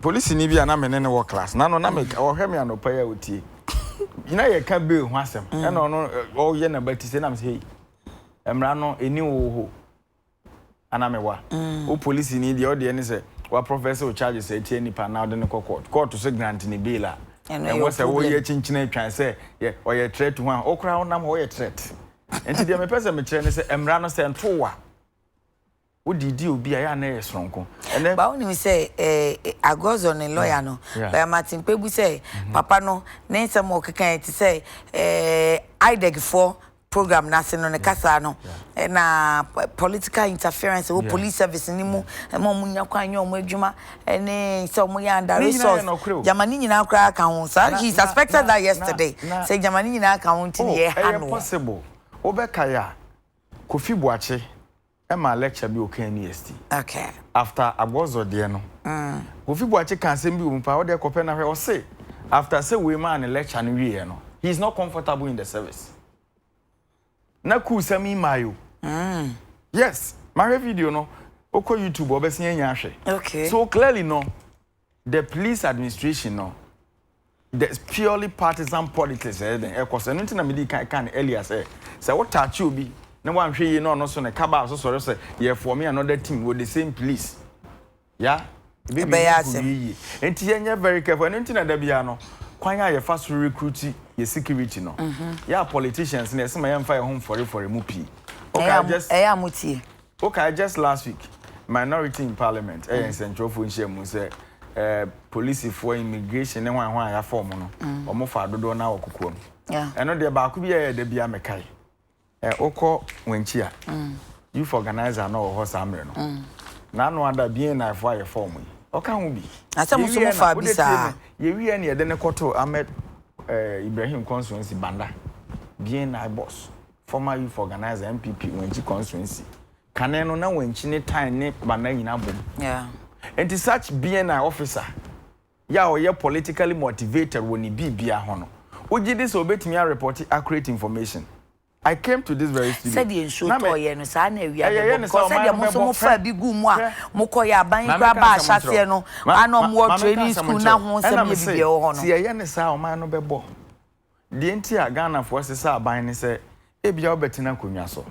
polisini bi a na me ne no wɔ class na no na meka ɔhwɛ me anɔpa yi a ɔtie. Na yɛka bail ho asɛm ɛna ɔno ɔyɛ n'abati sɛ na me sɛ hey, mmara no ɛni wo hɔ ana mewa. Wo polisini deɛ ɔdeɛ ne sɛ wa profess wo charges atia nipa na ɔde no kɔ court. Court so grant ne bail a ɛwɔ sɛ woyɛ kyinkyini atwan sɛ yɛ ɔyɛ threat ho a wokora wonam hɔ woyɛ threat. Nti deɛ mepɛ sɛ mekyerɛ ne sɛ mmara no sɛ nto wo a wode di obi a ɛyɛ a na ɛyɛ soronko. Ɛnɛ. Ba wonim sɛ eh, Agordzo ne lawyer no, lawyer Martin Kpebu sɛ papa no ne nsɛm a ɔkeka yi te sɛ eh, IDEG foɔ program no ase no ne kasa no na political interference wɔ police service no mu ɛma wɔn nya kwan nyɛ wɔn adwuma ɛne sɛ wɔn yɛ under resource gyama ne nyinaa koraa ka ho saa. He suspected that yesterday sɛ gyama ne nyinaa ka ho nti ne yɛ ha no. Ɛyɛ possible wobɛkae a Kofi Boakye ɛma lecture bi wɔ KNUST. After Agordzo deɛ no, Kofi Boakye ka asɛm bi wɔ mu paa, wode kɔpɛ na hwɛ, ɔse after sɛ wei maa ne lecture no wieɛ no, he is not comfortable in the service. Na cool sɛm yi maa yo. Yes, mahwɛ video no, wokɔ YouTube ɔbɛsen anya ahwɛ. So clearly no, the police administration no, there's purely partisan politics ɛyɛ den ɛkɔ so. Ɛno nti na medi kan kan earlier sɛ sɛ wo taakye obi na wanhwɛ yie na ɔno so ne kaba so sɔre sɛ yɛ form another team with the same police ya ɛbɛyɛ asɛm yie. Nti yɛnyɛ very careful. Ɛno nti na da biara no kwan a yɛfa so recruit yɛ security no, yɛ a politicians no yɛsɛ ma yɛmfa yɛn ho mfɔrefɔre mu pii. Ɛyɛ a motie. Okay, just last week minority in parliament ɛyɛ nsɛntwerɛfoɔ nhyia mu sɛ polisifoɔ, immigration ne hwan hwan a yɛafa ɔmo no, ɔmo fa dodoɔ no wɔ kokoa mu. Ɛno deɛ baako bi a ɛyɛ da bi a mekae wokɔ Wankyi a youth organizer no wɔ hɔ saa mmerɛ no n'ano ada BNI foɔ a yɛfa ɔmo yi ɔka ho bi. Asɛ mo nso mo fa bi saa. Yɛwie ne yɛde ne kɔtoo Ahmed Ibrahim constituency Banda, BNI boss, former youth organizer NPP Wankyi constituency. Kane no na Wankyi ne Tan ne Banda nyinaa bom. Nti such BNI officer yɛ a ɔyɛ politically motivated wɔ ne biribia ho no, wogye di sɛ obetumi areport accurate information? I came to this very studio. Sɛdeɛ nsuo Na me tɔeɛ no, saa na awia ɛyɛ bɛbɔ yɛ ne sɛ because ɔman sɛdeɛ no mo nso bɛbɔ mofaa hwɛ bi guu mu a hwɛ mokɔyɛ aban yi ma koraa menka baa asɛm nkyerɛ ahyɛaseɛ wo no ma a na ma wɔwɔ ma menka training asɛm school nkyerɛ na wo ho ɛna nsɛm me yɛ se biribiara wɔ hɔ no. sɛ yɛyɛ ne saa a ɔman no bɛbɔ deɛ nti a Ghanafoɔ sesa aban ne sɛ ebia wobɛtena akonnwa so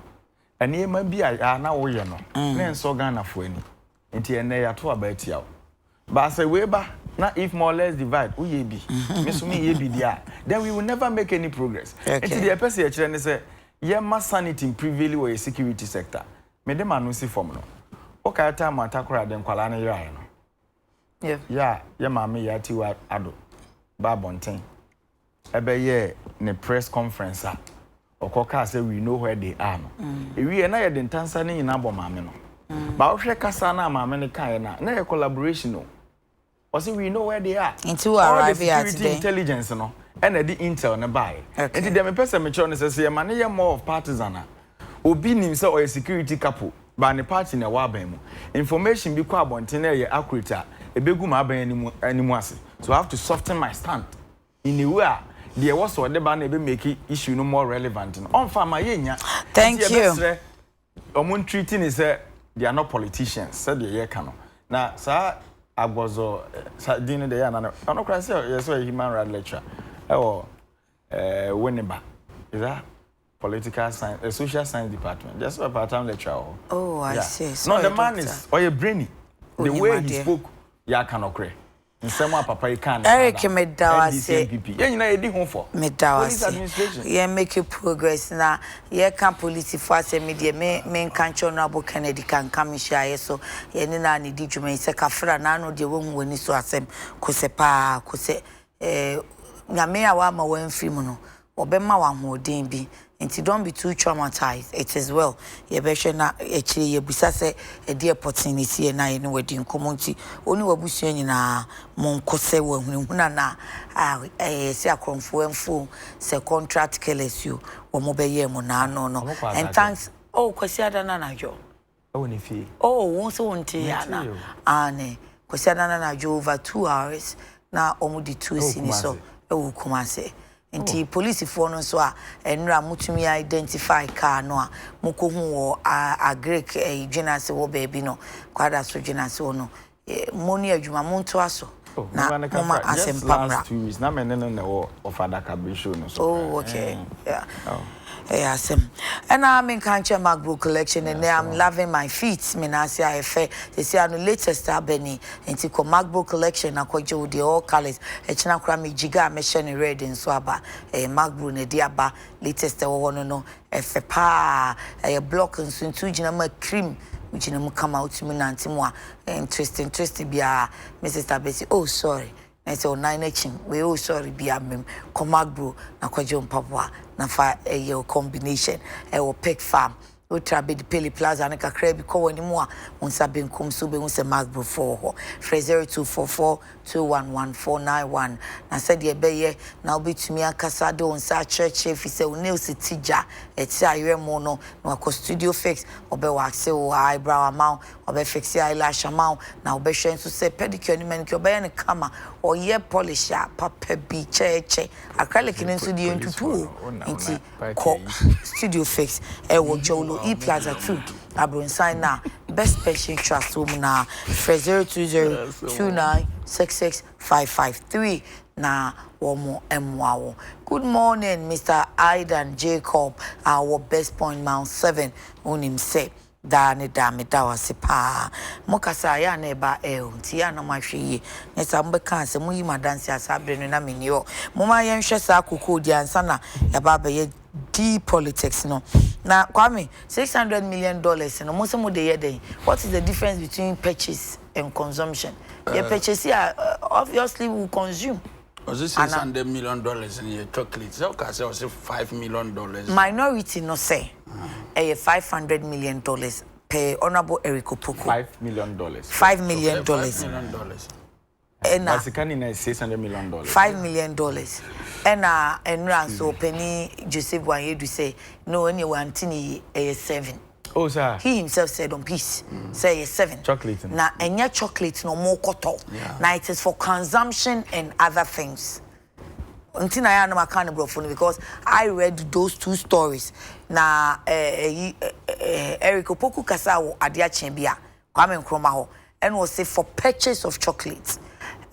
nneɛma bi a a na woyɛ no na ɛnsɔ Ghanafoɔ ani nti ɛnnɛ yɛato aba atia wo But sɛ wei ba na if more less divide woyɛ bi me nso meyɛ bi deɛ a then we will never make any progress. Nti deɛ yɛpɛ sɛ yɛkyerɛ ne sɛ yɛmma sanity mprevail wɔ yɛ security sector. Mede m'ano si fam no, wokae time a Takoradi nkwadaa no yeraeɛ no? Yɛ a yɛ maame Yaa Tiwa Addo ba abɔnten bɛyɛɛ ne press conference a ɔkɔ kaa sɛ we know where they are no, ɛwieɛ na yɛde ntansa no nyinaa bɔ maame no. But wohwɛ kasa no a maame no kaeɛ no a, na ɛyɛ collaboration o. Ɔse we know where they are. Nti wo All the arrive at security dɛn? intelligence no ɛna ɛde intel no baeɛ. Okay. Nti deɛ mepɛ sɛ mekyerɛ wo ne sɛ, sɛ yɛma no yɛ more of partisan a, obi nim sɛ ɔyɛ security capo but ne party na ɛwɔ aban mu. Information bi kɔ abɔnten na ɛyɛ accurate a, ɛbɛgu m'aban anim anim ase. So I have to soften my stand in a way a deɛ ɛwɔ sɛ ɔde ba no a ɛbɛ make issue no more relevant no, ɔmfa mma yɛnnya. Nti Thank you. yɛbɛsrɛ wɔn ntreat no sɛ they are not politicians sɛdeɛ yɛka no. Na saa Agbɔzɔ, sa din no deɛ ɛyɛ a na no, ɔno koraa sɛ yɛ sɛ ɔyɛ human right lecturer ɛwɔ eh, Winneba. Is that? Political science, eh, social science department. Just a part-time lecturer wɔ hɔ. Oh, I Yeah. see. No, Sorry, the man doctor. is ɔyɛ brainy. The Onim way he adeɛ. spoke, yɛ aka nɔkorɛ. Nsɛm a papa yi kaa ne Eric, saa da no. meda wo NDC, ase. NPP. Yɛn nyinaa yɛdi ho fɔ. Meda wo Police ase. administration. Yɛn make progress na yɛka polisifo asɛm yi deɛ me menka nkyerɛ Honourable Kennedy Kankam nhyiaeɛ so yɛne no a na ɛdi dwuma yi sɛ Kafra n'ano deɛ wahu w'ani so asɛm kosɛ paa kosɛ eh, Nyame a wama wamfiri mu no Wɔbɛma wo ahoɔden bi nti don't be too traumatized it is well yɛbɛhwɛ na akyire yi yɛabisa sɛ ɛdeɛ pɔtee na ɛsiiɛ na yɛne wo adi nkɔmmɔ nti wo ne w'abusua nyinaa monko sɛ wɔahunahuna no a ɛyɛ sɛ akorɔmfoɔ amfuo sɛ contract killers yo wɔn bɛyɛɛ mo naano no Wɔn kɔ and atake. thanks oh Kwasiada no anadwo. Ɛwɔ ne fie. Oh wo nso wo nte yɛ ana? Mente o. Aane, Kwasiada no anadwo over 2 hours na wɔn de tuo Ɛwɔ si ne so Kumasi. ɛwɔ Kumasi. Nti Oh. polisifoɔ no nso a ɛnora motumi identify car no a mokɔhu wɔ Agric ɛyi Dwenase hɔ baabi no, Kwadaso Dwenase hɔ no, mo ne adwuma montoa so Oh, na mema no moma kasa. Just asɛmpa mmra. last 2 weeks na me ne no na ɛwɔ Ɔfadaka show no so Oh, koraa. okay. Yeah. Oh. Ɛyɛ asɛm. Ɛna menka nkyɛ Macbro collection Ɛyɛ ɛnɛ I'm asɛm. loving my feet. Me nan ase ayɛ fɛ. Sɛsi ano latest aba ni. Nti kɔ Macbro collection na kɔgye wo deɛ all colours. Ɛkyena koraa me jiga a mɛhyɛ no red nso aba. Ɛyɛ Macbro na ɛde aba. Latest ɛwɔ hɔ no no ɛfɛ paa. Ɛyɛ block nso nti wogyina mu a cream. Wogyina mu kama wotumi nante mu a ntwist ntwist biara. Me sister bɛsi oh sorry. Na sɛ wo nan no akyim wei oh sorry bia mem kɔ Macbro na kɔgye wo mpaboa na fa ɛyɛ wo combination ɛwɔ Pig Farm wotra Bedi Pele Plaza no kakra bi kɔ w'anim a wo nsa benkum so wobɛhu sɛ Macbro foɔ wɔ hɔ frɛ 0244 211491 na sɛdeɛ ɛbɛyɛ na wobɛtumi akasa de wo nsa akyerɛkyerɛ ɛfiri sɛ wo nails ti gya ɛte ayerɛmo no na wakɔ Studio Fix ɔbɛ wax wo eyebrow ama wo ɔbɛ fix eyelash ama wo na wobɛhwɛ nso sɛ pedicure ne manicure ɔbɛyɛ no kama ɔyɛ polish a papa bi kyɛɛkyɛ acrylic no nso deɛ ntutu Policefoɔ o no, wo na wo nti na party kɔ ayi. Studio Fix ɛwɔ Jolo E Plaza 2 Abronsan na Best Pension Trust wɔ mu na frɛ 020 2966 553 na wɔn mmoa wo. Good morning Mr. Aidan Jacob a wɔ Best Point Mount 7 wonim sɛ daa ne daa meda wo ase paa mo kasa a yɛ a na ɛba ɛɛ nti yɛ a na moahwɛ yie ne saa mobɛka sɛ moyi mo adanse a saa berɛ no na menni hɔ. Momma yɛnhwɛ saa kokoo di ansa na yɛaba abɛyɛ deep politics no. Na Kwame, $600 million no mo sɛ mo de yɛ dɛn? What is the difference between purchase and consumption? Yɛ purchase a obviously we consume. Ɔsɛ $600 million no yɛ chocolate sɛ ɔka sɛ ɔsɛ $5 million. Minority no sɛ ɛyɛ $500 million per Honourable Eric Opoku. $5 million. $5 million. $5 million. Ɛna But sika ni na $600 million. $5 million ɛna ɛnura nso ɔpanin Joseph Wanyedu sɛ no ɛnna wante ne yie, ɛyɛ seven. Oh, sir. He himself said on peace sɛ ɛyɛ seven. Chocolate no. Na ɛnyɛ chocolate na ɔmo kɔtɔ. Na it is for consumption and other things. Nti na ayɛ a na maka no brɔfo no because I read those two stories na ɛyi Eric Opoku kasaa wɔ adeɛ akyea bi a Kwame Nkrumah hɔ ɛna ɔse for purchase of chocolate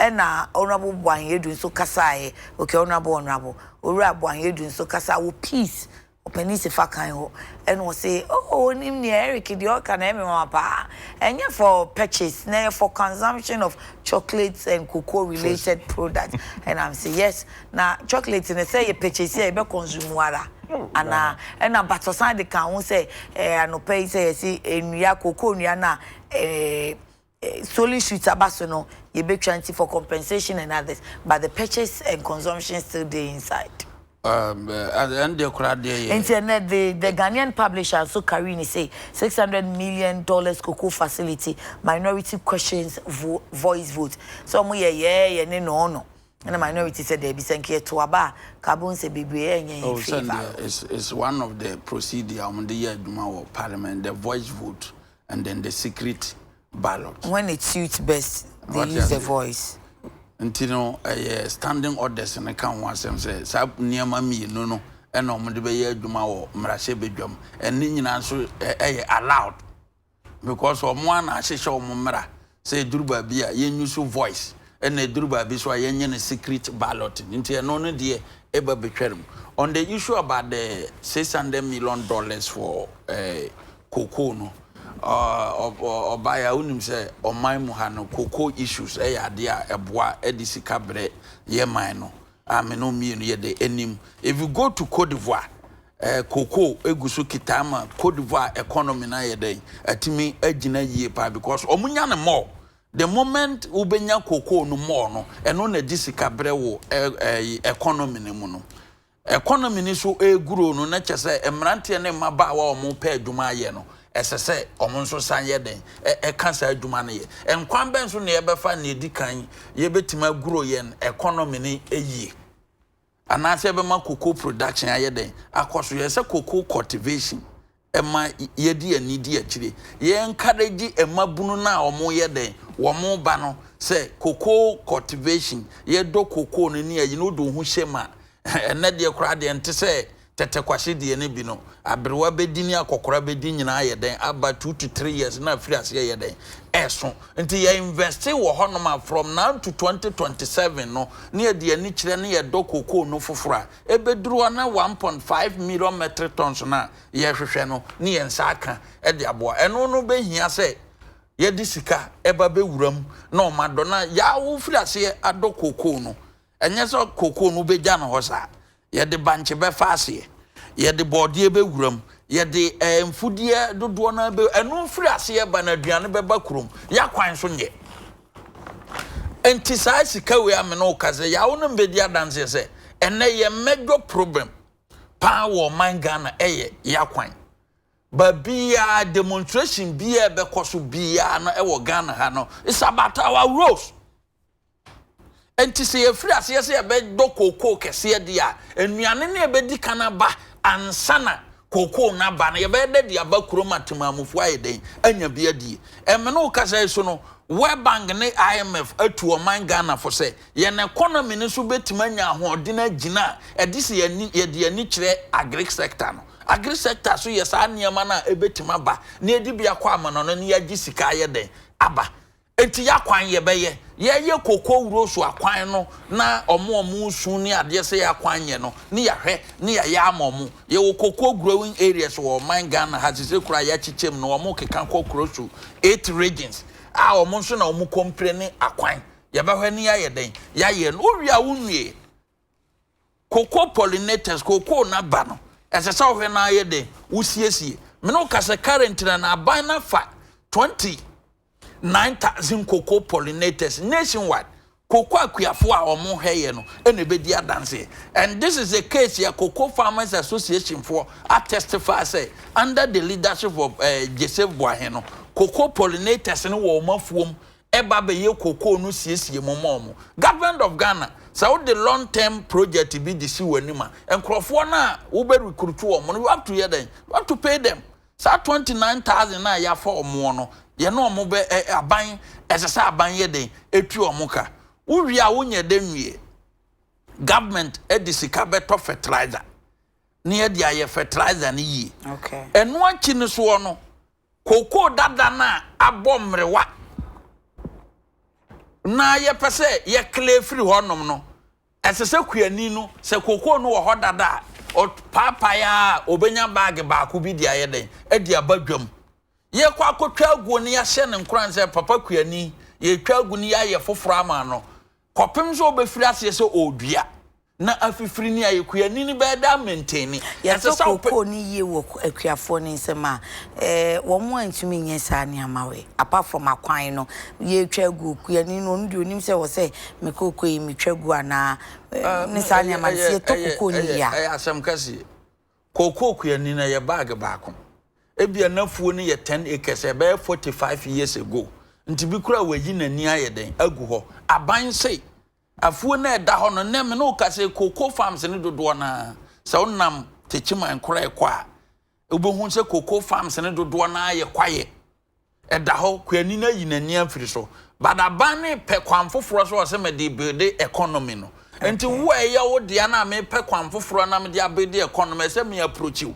ɛna Honourable Boahen Adu nso kasaeɛ okay Honourable Honourable Owura Boahen Adu nso kasaa wɔ peace Ɔpanin si fa kan hɔ ɛna ɔse oh onim nea Eric deɛ ɔka no ɛyɛ me nwanwa paa ɛnyɛ for purchase na ɛyɛ for consumption of chocolates and cocoa related products ɛna mese yes na chocolate no sɛ yɛ purchase a yɛbɛ consume ara anaa ɛna but ɔsan de ka ho sɛ ɛɛ anɔpa yi sɛ yɛse nnua cocoa nnua no a ɛɛ Stolen shoots aba so no yɛbɛtwa nti for compensation and others but the purchase and consumption still dey inside. Um, ɛn deɛ koraa deɛ yɛ. Nti ɛnɛ the the Ghanaian publisher nso carry ne sei $600 million cocoa facility minority questions vo voice vote sɛ wɔn yɛ yɛɛ yɛ ne no no ɛna minority sɛ daabi sɛ nka yɛto aba a ka abɛhu sɛ bebree ɛnyɛ yɛn Oh, favour. sɛn deɛ is one of the procedure a wɔn de yɛ adwuma wɔ parliament, the voice vote and then the secret ballot. When it suits best, they Wate use the aseɛ? voice. Nti no ɛyɛ standing orders no ka ho asɛm sɛ saa nneɛma mmienu no ɛna wɔn de bɛyɛ adwuma wɔ mmarahyɛbadwam. Ɛne nyinaa nso ɛyɛ allowed because wɔn ara na ahyehyɛ wɔn mmara sɛ eduru baabi a yɛn use voice ɛna eduru baabi so a yɛnyɛ no secret ballot. Nti ɛno no deɛ ɛba betwɛre mu. On the issue about the $600 million for cocoa no, ɔbaeɛ a wonim sɛ ɔman mu ha no cocoa issues ɛyɛ adeɛ a ɛboa ɛde sika brɛ yɛ man no a me no mmienu yɛ de anim. If you go to Cote d'Ivoire, cocoa egu so kita ama Cote d'Ivoire economy na yɛ dɛn atumi agyina yie paa because ɔmo nya ne more. The moment wobɛnya cocoa no more no, ɛno na di sika brɛ wo ɛ ɛ economy no mu no. Economy ni so eguro no na kyɛ sɛ mmeranteɛ ne mmabaawa a wɔn pɛ adwuma ayɛ no, ɛsɛ sɛ wɔn nso san yɛ den ɛka saa adwuma no yɛ. Nkwan bɛn so na yɛbɛfa na edi kan yɛbɛtumi aguro yɛn economy ni yie anaasɛ yɛbɛma cocoa production ayɛ den akɔ so? Yɛ sɛ cocoa cultivation ɛma yɛdi ani di akyire, yɛn encourage mmabunu no a wɔn yɛ den wɔn ba no sɛ cocoa cultivation, yɛdɔ cocoa no ne ayi no wode wo ho hyɛ mu a, ɛnɛ deɛ koraa deɛ nte sɛ tɛtɛ kwahye deɛ no bi no, aberewa bɛdi ne akɔkora bɛdi nyinaa yɛ dɛn aba 2 to 3 years na afiri aseɛ yɛ dɛn ɛso. Nti yɛ invest wɔ hɔnom a from now to 2027 no ne yɛde ani kyerɛ ne yɛdɔ cocoa no foforɔ a ɛbɛduru hɔ na 1.5 million metric tons no a yɛhwehwɛ no ne yɛn nsa aka de aboa. Ɛno no bɛhia sɛ yɛde sika ɛba bɛwura mu na ɔma dɔ na yɛawo firi aseɛ adɔ cocoa no. Ɛnyɛ sɛ cocoa no wobɛgya no hɔ saa. Yɛde bankye bɛfa aseɛ, yɛde bɔɔdeɛ bɛwura mu, yɛde mfudeɛ dodoɔ no bɛ ɛno firi aseɛ ba na aduane bɛba kurom. Yɛakwan so nyɛ nti saa sika wei ame no woka sɛ yɛawo no mbɛdi adanseɛ sɛ ɛnɛ yɛ major problem paa wɔ ɔman Ghana ɛyɛ yɛakwan. Baabiaa demonstration biaa ɛbɛkɔ so biaa no ɛwɔ Ghana ha no, it's about our roads. Nti sɛ yɛfiri aseɛ sɛ yɛbɛdɔ kookoo kɛseɛ deɛ a, nnuane no yɛbɛdi kan aba ansa na kookoo no aba no, yɛbɛyɛ dɛ de aba kurom atemamufoɔ ayɛ dɛn anya bi adie. Ɛmɛ no kasa yi so no, World Bank ne IMF atu ɔman Ghana fo sɛ yɛn economy no nso bɛtumi anya ahoɔden agyina a ɛde sɛ yɛni yɛde ani kyerɛ agric sector no. Agric sector so yɛ saa nneɛma no a ɛbɛtumi aba na yɛde bi akɔ amano no na yɛagye sika ayɛ dɛn aba. Nti yɛakwan yɛbɛyɛ yɛyɛ cocoa wuro so akwan no na ɔmo su ne adeɛ sɛ yɛakwan nyɛ no ne yɛahwɛ ne yɛayɛ ama ɔmo. Yɛwɔ cocoa growing areas wɔ ɔman Ghana ha sese kora yɛakyekyɛ mu no, ɔmo keka kɔ kuro so eight regions a ɔmo nso na ɔmo kɔmpire ne akwan yɛbɛhwɛ ne yɛayɛ dɛn yɛayɛ no. Wowie a wonwie cocoa pollinators, cocoa n'aba no, ɛsɛ sɛ wohwɛ na ayɛ dɛn wosiesie. Mene wo kasa current na aban na fa 29,000 cocoa pollinators nationwide. Cocoa akuafoɔ a wɔn hwɛ yɛ no ɛna ebedi adanseɛ, and this is a case yɛ Cocoa Farmers Association foɔ atestify sɛ under the leadership of Joseph Boahen no, cocoa pollinators no wɔ wɔn afuom ɛba bɛyɛ cocoa no siesie mu ma wɔn. Government of Ghana, sɛ wode long term project bi de si wɔn anim a, nkurɔfoɔ no a wobɛ recruit wɔn no, you have to yɛ dɛn, you have to pay them. Saa 29,000 na yɛafa wɔn no, yɛne wɔn bɛ ɛ aban, ɛsɛ sɛ aban yɛ dɛn etu wɔn ka. Wowie a wonyɛ dɛ nwie. Government de sika bɛtɔ fertilizer na yɛde ayɛ fertilizer no yie. Ɛno akyi no soɔ no, kookoo dada no a abɔ mmerewa na yɛpɛ sɛ yɛkle firi hɔnom no, ɛsɛ sɛ kuani no, sɛ kookoo no wɔ hɔ dada a, ɔpaapae a ɔbɛnya baage baako bi de ayɛ dɛn? De aba dwam. Yɛkɔ akɔtwa aguo no yɛahyɛ no nkoran sɛ papa kuani, yɛtwa agu no yɛayɛ foforɔ ama no kɔpem sɛ ɔbɛfiri aseɛ sɛ ɔredua na afifiri ne ayɛ kuani no bɛyɛ dɛ amɛntɛni. Ɛsɛ Yɛtɔ sɛ wopɛ. kookoo no yie wɔ akuafoɔ no nsam a, eh, wɔn antumi nyɛ saa nneɛma wei. Apart from akwan no, yɛretwa agu okuani no, ɔno deɛ ɔnim sɛ wɔ sɛ me kookoo yi metwa gu anaa, eh, ne saa nneɛma no. Sɛ yɛtɔ kookoo no yie a. Ɛyɛ asɛm kɛseɛ. Kookoo kuani no, ɛyɛ bag baako. Ebia n'afuo no yɛ 10 acres, ɛbɛyɛ 45 years ago. Nti bi koraa wayi n'ani ayɛ dɛn agu hɔ. Aban se, afuo no a ɛda hɔ no, nnɛ me ne wo kasa yi, cocoa farms no dodoɔ no ara, sɛ wonam Techiman koraa rekɔ a, wobɛhu sɛ cocoa farms no dodoɔ no ara yɛ kwaeɛ. Ɛda hɔ, kuani no ayi n'ani afiri so. But aban no repɛ kwan foforɔ so ɔsɛ mede build economy no. Nti wo a ɛyɛ wo dea no a mepɛ kwan foforɔ na mede abuild economy, ɛsɛ me approach wo.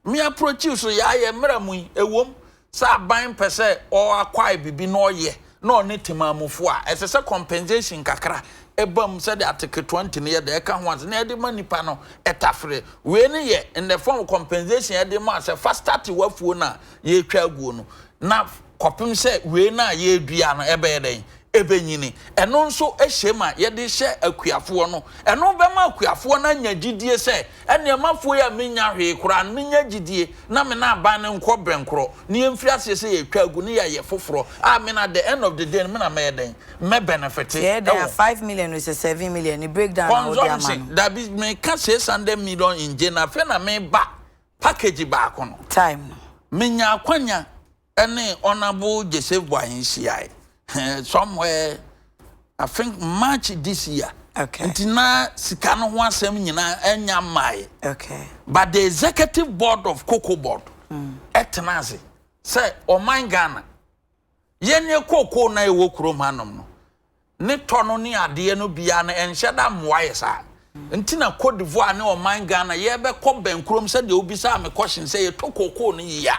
Me approach wo so yɛ ayɛ mmara mu yi, ɛwom sɛ aban pɛ sɛ ɔ acquire biribi na ɔyɛ na ɔne temammufoɔ a, ɛsɛ sɛ compensation kakra ɛba mu sɛdeɛ Article 20 no yɛ dɛ ɛka ho ase na ɛde ma nipa no ɛtafere. Wei no yɛ in the form of compensation ɛde ma sɛ fa start w'afuo no a yɛretwa aguo no na kɔpem sɛ wei no a yɛredua no ɛbɛyɛ dɛn? Ɛbɛnyini. Ɛno nso hyɛ ma yɛde hyɛ akuafoɔ no. Ɛno bɛma akuafoɔ no anya gyidie sɛ ɛnneɛ m'afuo yi a mennya hwee koraa no menya gyidie na me ne aban no nkɔ bɛnkorɔ na yɛmfiri aseɛ sɛ yɛretwa agu na yɛayɛ foforɔ a me no at the end of the day no me na mɛyɛ dɛn? Mɛ benefite Yɛyɛ dɛn a wɔ. 5 million o sɛ 7 million ne breakdown a wode ama no. Consumption, dabi meka 600 million in January afei na meba package baako no. Time no. Menya akwanya ne Honourable Joseph Boahen hyiae somewhere I think March this year. Nti na sika no ho asɛm nyinaa ɛnya mmaeɛ. But the executive board of Cocoa Board ɛtena ase sɛ ɔman Ghana yɛnyɛ cocoa na ɛwɔ kurom hanom no ne tɔ no ne adeɛ no biara no ɛnhyɛ da mmoa yɛ saa. Nti na Cote d'Ivoire ne ɔman Ghana yɛbɛkɔ bɛn kurom sɛdeɛ wobisaa me question sɛ yɛtɔ cocoa no yie a.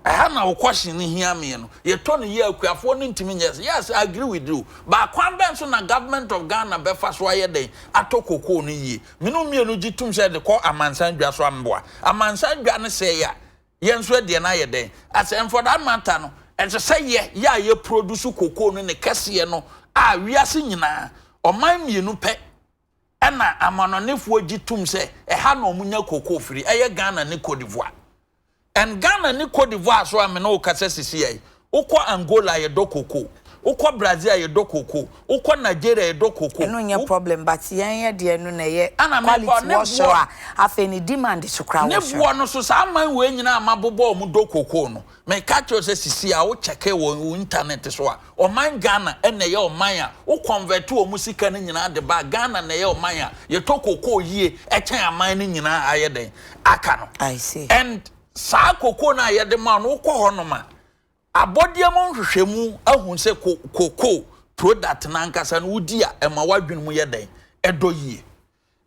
Ɛha na wo question no hia meɛ no. Yɛtɔ no yie a akuafoɔ no ntumi nyɛ. Yes, I agree with you. But kwan bɛn so na government of Ghana bɛfa so ayɛ dɛn atɔ cocoa no yie? Me ne wo mmienu gye tom sɛ yɛde kɔ amansan dwa so amboa. Amansan dwa no sɛe a, yɛn nso ɛdeɛ no ayɛ dɛn? As and for that matter no, ɛsɛ sɛ yɛ yɛ a yɛ produce cocoa no ne kɛseɛ no a wiase nyinaa ɔman mmienu pɛ ɛna amanɔnefoɔ gye tom sɛ ɛha na wɔn nya cocoa firi, ɛyɛ Ghana ne Cote d'Ivoire. And Ghana ne Cote d'Ivoire so a me ne wo kasa sisi yɛ, wokɔ Angola yɛdɔ cocoa, wokɔ Brazil yɛdɔ cocoa, wokɔ Nigeria yɛdɔ cocoa. Ɛno nyɛ problem but yɛn yɛ deɛ no na ɛyɛ Ɛna mebɔ quality ne wɔ soro boɔ a afei ne demand so koraa ne wɔ soro. boɔ no so saa aman wei nyinaa mabobɔ wɔn dɔ cocoa no, meka kyerɛ wo sɛ sisi a wo check wɔ wo internet so a, ɔman Ghana ɛna ɛyɛ ɔman a wo convert wɔn sika no nyinaa de ba Ghana na ɛyɛ ɔman a yɛtɔ cocoa yie ɛkyɛn aman no nyinaa ayɛ dɛn aka no. I see. And saa cocoa no a yɛde ma no wokɔ hɔnom a abɔdeɛ mu nhwehwɛmu ahu sɛ cocoa product n'ankasa no wodi a ɛma w'adwene mu yɛ dɛn ɛdɔ yie.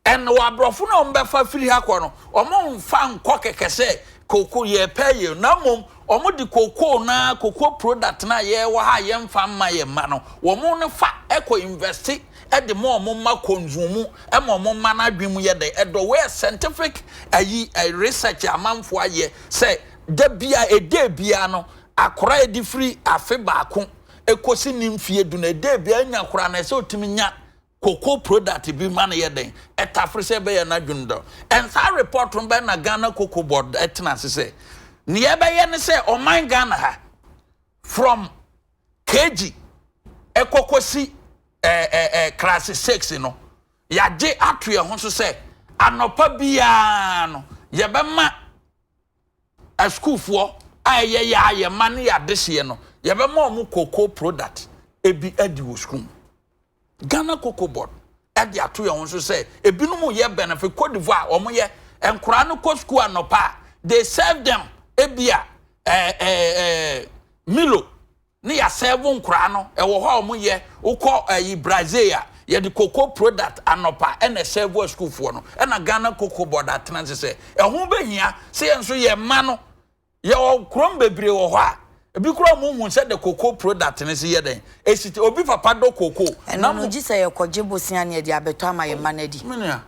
And wɔ aborɔfo no a wɔbɛfa firi ha kɔ no, wɔn mfa nkɔ kɛkɛ sɛ cocoa yɛpɛ yɛ na mmom wɔn de cocoa na cocoa product na yɛwɔ ha a yɛmfa mma yɛn mma no, wɔn no fa ɛkɔ invest ɛde ma wɔn mma consume ɛma wɔn mma n'adwene mu yɛ dɛn ɛdɔ. Wei yɛ scientific ayi research amanfoɔ ayɛ sɛ da bia ɛda bia no akora yɛde firi afe baako ekosi ne mfie du no ɛda bia nya akora no ɛsɛ otumi nya cocoa product bi ma no yɛ dɛn ɛtafere sɛ ɛbɛyɛ n'adwene dɔ. And saa report no bɛn na Ghana Cocoa Board ɛtena ase sɛ nea ɛbɛyɛ ne sɛ ɔman Ghana ha from KG ɛkɔkɔsi class 6 no yɛagye ato yɛn ho so sɛ anɔpa biara no yɛbɛma asukuufoɔ a ɛyɛ yɛ a yɛma ne yɛ adehyeɛ no yɛbɛma wɔn cocoa product ebi adi wɔ sukuu mu. Ghana Cocoa Board ɛde ato yɛn ho so sɛ ebinom yɛ benefit. Cote d'Ivoire wɔn yɛ nkwaraa no kɔ sukuu anɔpa a they serve them ebi a ɛɛ ɛɛ ɛɛ Milo ne yɛasɛɛbo nkwaraa no ɛwɔ hɔ a wɔn yɛ. Wokɔ ɛyi Brazil a Yɛde cocoa product anɔpa ɛna ɛsɛɛvo asukuufoɔ no. Ɛna Ghana Cocoa Board atena ase sɛ ɛho bɛhia sɛ yɛn nso yɛn mma no, yɛwɔ kurom bebree wɔ hɔ a, ebi koraa wɔn nhu sɛ the cocoa product no si yɛ dɛn, ɛsi te. Obi papa dɔ cocoa na Ɛno no, mo. gye sɛ yɛkɔgye bosea na yɛde abɛtɔ ama yɛn mma no adi. Me nua,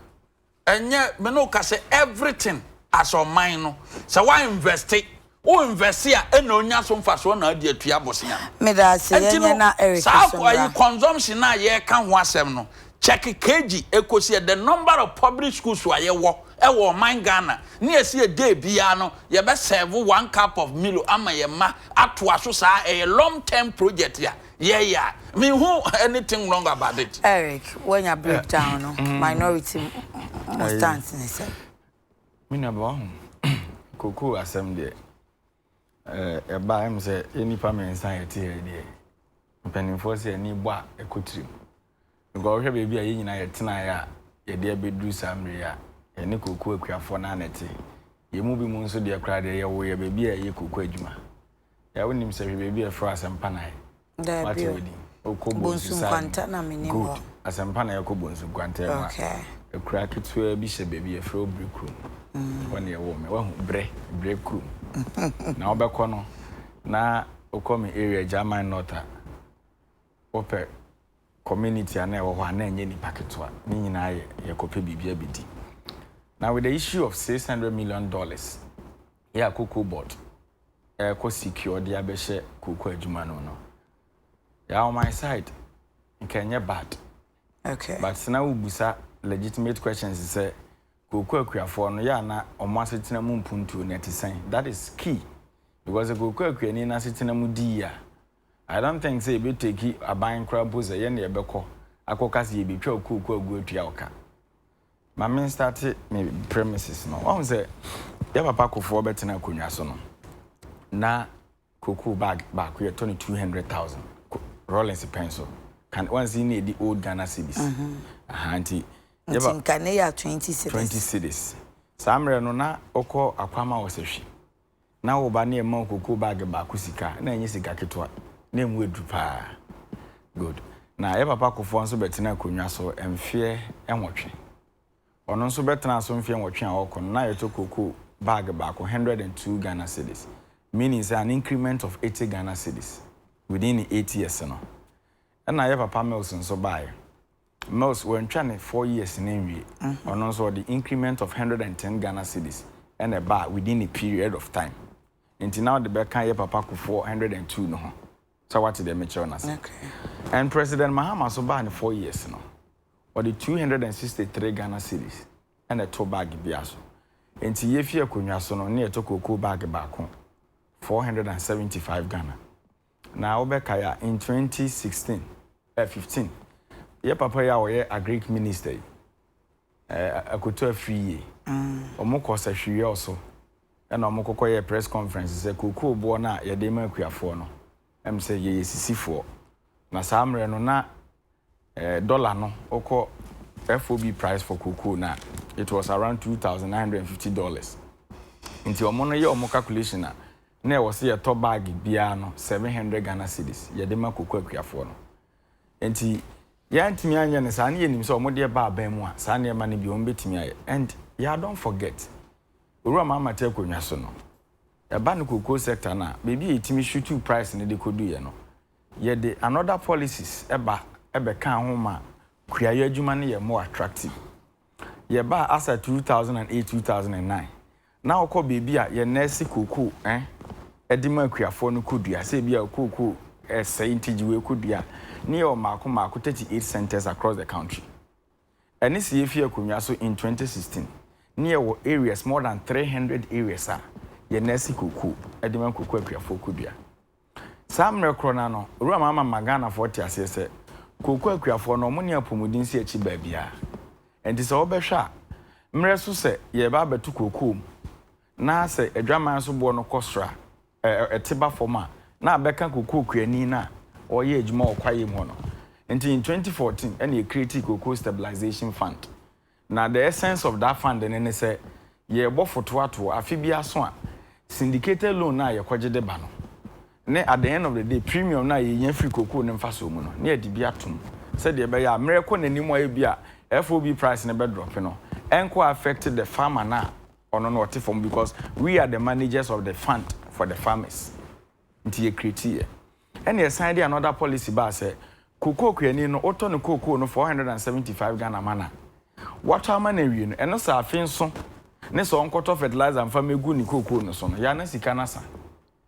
Ɛnyɛ me ne wo ka sɛ everything as ɔman no sɛ wa investe wo investe a ɛna onya so mfasoɔ na adi atua bosea no. Meda ase, Ɛnti yɛnyɛ no na Eric saa nso ayi mmra. consumption no a yɛreka ho asɛm no check kg ɛkɔsi ɛ the number of public schools a yɛwɔ ɛwɔ ɔman Ghana ne yɛsi yɛ day biara no yɛbɛ serve one cup of milo ama yɛn mma atoa so saa ɛyɛ long term project a Yɛ yɛ a me hu anything wrong about it. Eric woanya break down no minority mo stance ne sɛn? Me nua ba wahu cocoa asɛm deɛ ɛba ɛm sɛ yɛ nipa mmiɛnsa a yɛte ha yi deɛ mpanimfoɔ sɛ ani bɔ a ɛkɔ tirim because wohwɛ baabi a yɛn nyinaa yɛtenaeɛ a yɛde abɛduru saa mmerɛ yi a yɛne cocoa akuafoɔ no ara na ɛte yɛn mu bi mu nso deɛ koraa deɛ yɛwo yɛ baabi a yɛyɛ cocoa adwuma Ya wonim sɛ hwɛ baabi a ɛfrɛ asɛmpa na Daabi wate o. wɔ din wokɔ Bonsu Bonsu side Nkwanta na menim good hɔ. asɛmpa na ɛkɔ Bonsu Nkwanta mu a Okay. akura ketewa bi hyɛ baabi yɛfrɛ hɔ Bere kurom hɔ na ɛwɔ me wahu Brɛ Brɛ kurom na wobɛkɔ no na wokɔ me area Gyaman North a wopɛ community a na ɛwɔ hɔ a na ɛnyɛ nipa ketewa ne nyinaa yɛ yɛkɔpɛ biribi abɛdi na with the issue of 600 million dollars yɛ a cocoa board ɛrekɔ secure de abɛhyɛ kooko adwuma no no, yeah, on my side, nka ɛnyɛ bad. Okay. But sɛ na wobusa legitimate questions sɛ kooko akuafoɔ no yɛ a na wɔn asetena mu mpuntuo no ɛte sɛn? That is key. Because sɛ kooko akuani no asetena mu di yie a, I don't think sɛ yɛbɛ take aban koraa mpo sɛ yɛn na yɛbɛkɔ akɔka sɛ yɛbɛtwa wo kooko agu atua wo ka. Ma me nstarte me premises no. Wahu sɛ yɛ papa Kufuor bɛtena akonnwa so no, na cocoa bag baako yɛtɔ no 200,000 Rawlings pɛn so. Kan wansi na yɛdi old Ghana cedis. Aha nti yɛ pa Nti nka ne yɛ 20 cedis. 20 cedis. Saa mmerɛ no na wokɔ Akwama Ɔsahwi na wo ba ne ɛma wo cocoa bag baako sika a, na ɛnyɛ sika ketewa, na ɛmu aduru paa. Good. Na yɛ papa Kufuor nso bɛtenaa akonnwa so mfeɛ nwɔtwe. Ɔno nso bɛtenaa so mfeɛ nwɔtwe a ɔrekɔ no, na yɛtɔ cocoa bag baako 102 Ghana cedis, meaning sɛ an increment of 80 Ghana cedis within ne eight years no. Ɛna yɛ papa Mills nso baeɛ. Mills wantwa ne four years no anwie, ɔno nso ɔde increment of 110 Ghana cedis na ɛbaa within a period of time. Nti na ɔde bɛka yɛ papa Kufuor 102 no ho. Sɛ woate deɛ mekyerɛ no ase. And President Mahama nso baa ne four years no, ɔde 263 Ghana cedis na ɛtoo bag biara so. Nti yɛfi akonnwa so no, na yɛtɔ cocoa bag baako 475 Ghana. Na wobɛkae a, in 2016, eh, 15, yɛ papa yi a ɔyɛ agric minister yi, eh, Akoto Afriyie, wɔn kɔ Sahwiriɔɔ so ɛna wɔn kɔkɔ yɛɛ press conference sɛ kookoo boɔ no a yɛde ma akuafoɔ no, ɛm sɛ yɛyɛ sisifoɔ. Na saa mmerɛ no na eh, dollar no wokɔ FOB price for cocoa no a, it was around $2,950. Nti wɔn no yɛ wɔn calculation a, na ɛwɔ sɛ yɛtɔ bag biara no 700 Ghana cedis yɛde ma cocoa akuafoɔ no. Nti yɛantumi anyɛ no saa, ne yɛnim sɛ wɔn deɛ ba aban mu a, saa nneɛma no bi wɔn bɛtumi ayɛ. And yeah, don't forget, Owura Mahama te akonnwa so no, ɛba no cocoa sector no a, baabi a yɛtumi shootu price no de kɔduiɛ no, yɛde another policies ba bɛkaa ho ma kuayɔ adwuma no yɛ more attractive. Yɛbaa asa 2008, 2009, na wokɔ baabi a yɛ nɛɛse kookoo eh, de ma akuafoɔ no kɔdua, sɛ ebi a kookoo ɛsɛe nti gye wei kɔdua a, ne yɛwɔ mmaako mmaako 38 centres across the country. Ɛne sɛ yɛfii akonnwa so in 2016, ne yɛwɔ areas more than 300 areas a yɛ nɛɛse kookoo de ma kookoo akuafoɔ kɔdua. Saa mmerɛ korɔ no ara no, Owura Mahama ma Ghanafoɔ te aseɛ sɛ kooko akuafoɔ no wɔn nni apɔmuden si akyi baabiara. Ɛnti sɛ wobɛhwɛ a, mmerɛ so sɛ yɛreba abɛto kookoo mu na sɛ adwaman so boɔ no kɔ soro a, ɛ, ɛte ba fam a, na abɛka kookoo kuani no a ɔreyɛ adwuma wɔ kwaeɛ mu hɔ no. Nti in 2014 ɛna yɛ create Cocoa Stabilization Fund. Na the essence of that fund no ne sɛ yɛrebɔ foto atoɔ afe biara so a, syndicated loan no a yɛkɔgye de ba no, ne at the end of the day premium no a yɛnya firi cocoa no mfasoɔ mu no, na yɛde bi atom Sɛdeɛ ɛbɛyɛ a mmerɛ kɔ n'anim a ebi a FOB price no bɛ drop no, ɛnkɔ affect the farmer no a ɔno no ɔte fam because we are the managers of the fund for the farmers. Nti yɛ create yɛ. Ɛna yɛsan de another policy baa sɛ cocoa kuani no wotɔ no cocoa no 475 Ghana ma no a, watɔ ama no awie no, ɛno sɛ afe nso ne sɛ ɔnkɔtɔ fertilizer mfa mmɛgu ne cocoa no so no, yɛ a na sika no asa.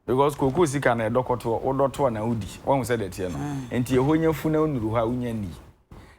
Because cocoa sika no ɛdɔ kɔtoɔ, wodɔ toɔ na wodi, wahu sɛdeɛ ɛteɛ no. Nti ɛhɔ nya fu na wonuru hɔ a wonya nni.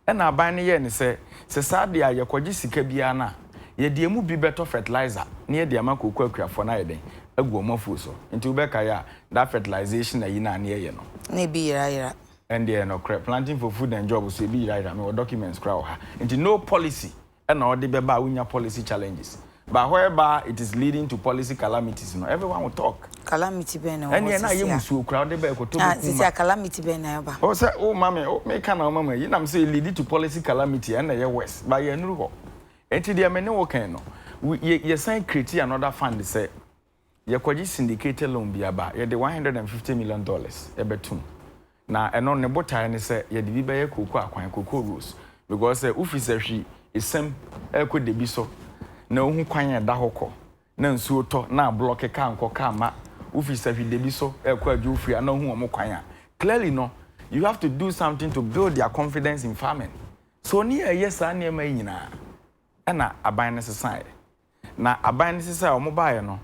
Ɛna aban no yɛɛ no sɛ, sɛ saa deɛ a yɛkɔgye sika biara no a, yɛde ɛmu bi bɛtɔ fertilizer na yɛde ama cocoa akuafoɔ no ayɛ dɛn? Agu wɔn afuo so. Nti wobɛkae a, that fertilization ayi no a na yɛyɛ no. Na ebi yerayera. Ɛndeɛ ɛyɛ nokorɛ, planting for food and job so ebi yerayera, mewɔ documents koraa wɔ ha. Nti no policy ɛna ɔde bɛba a wonya policy challenges but whereby it is leading to policy calamities no everyone will talk. Calamity bɛn na ɛwɔ hɔ Ɛneɛ na ayɛ sisi a? musuo koraa wode ba ɛkɔtɔ Ah bɛku sisi ma. a calamity bɛn na ɛba? Oh sɛ wo ma me wo meka na woma mayi nam sɛ lead to policy calamity ɛna ɛyɛ worse but yɛnnuru hɔ nti deɛ me ne wo kan no we yɛ yɛsan create another fund sɛ Yɛkɔgye syndicated loan bi aba a, yɛde $150 million bɛto mu. Na ɛno ne botaeɛ ne sɛ yɛde bi bɛyɛ kooko akwan, cocoa roads. Because sɛ wofi Sahwi Esam rekɔ Debi so na wohu kwan a ɛda hɔ kɔ, na nsuo tɔ na ablɔke kaa nkɔ kaa mma, wofi Sahwi Debi so rekɔ Adwofiri a na wohu wɔn kwan a, clearly no, you have to do something to build their confidence in farming. So ne yɛreyɛ saa nneɛma yi nyinaa, ɛna aban no sesaeɛ. Na aban no sesɛ a wɔn baeɛ no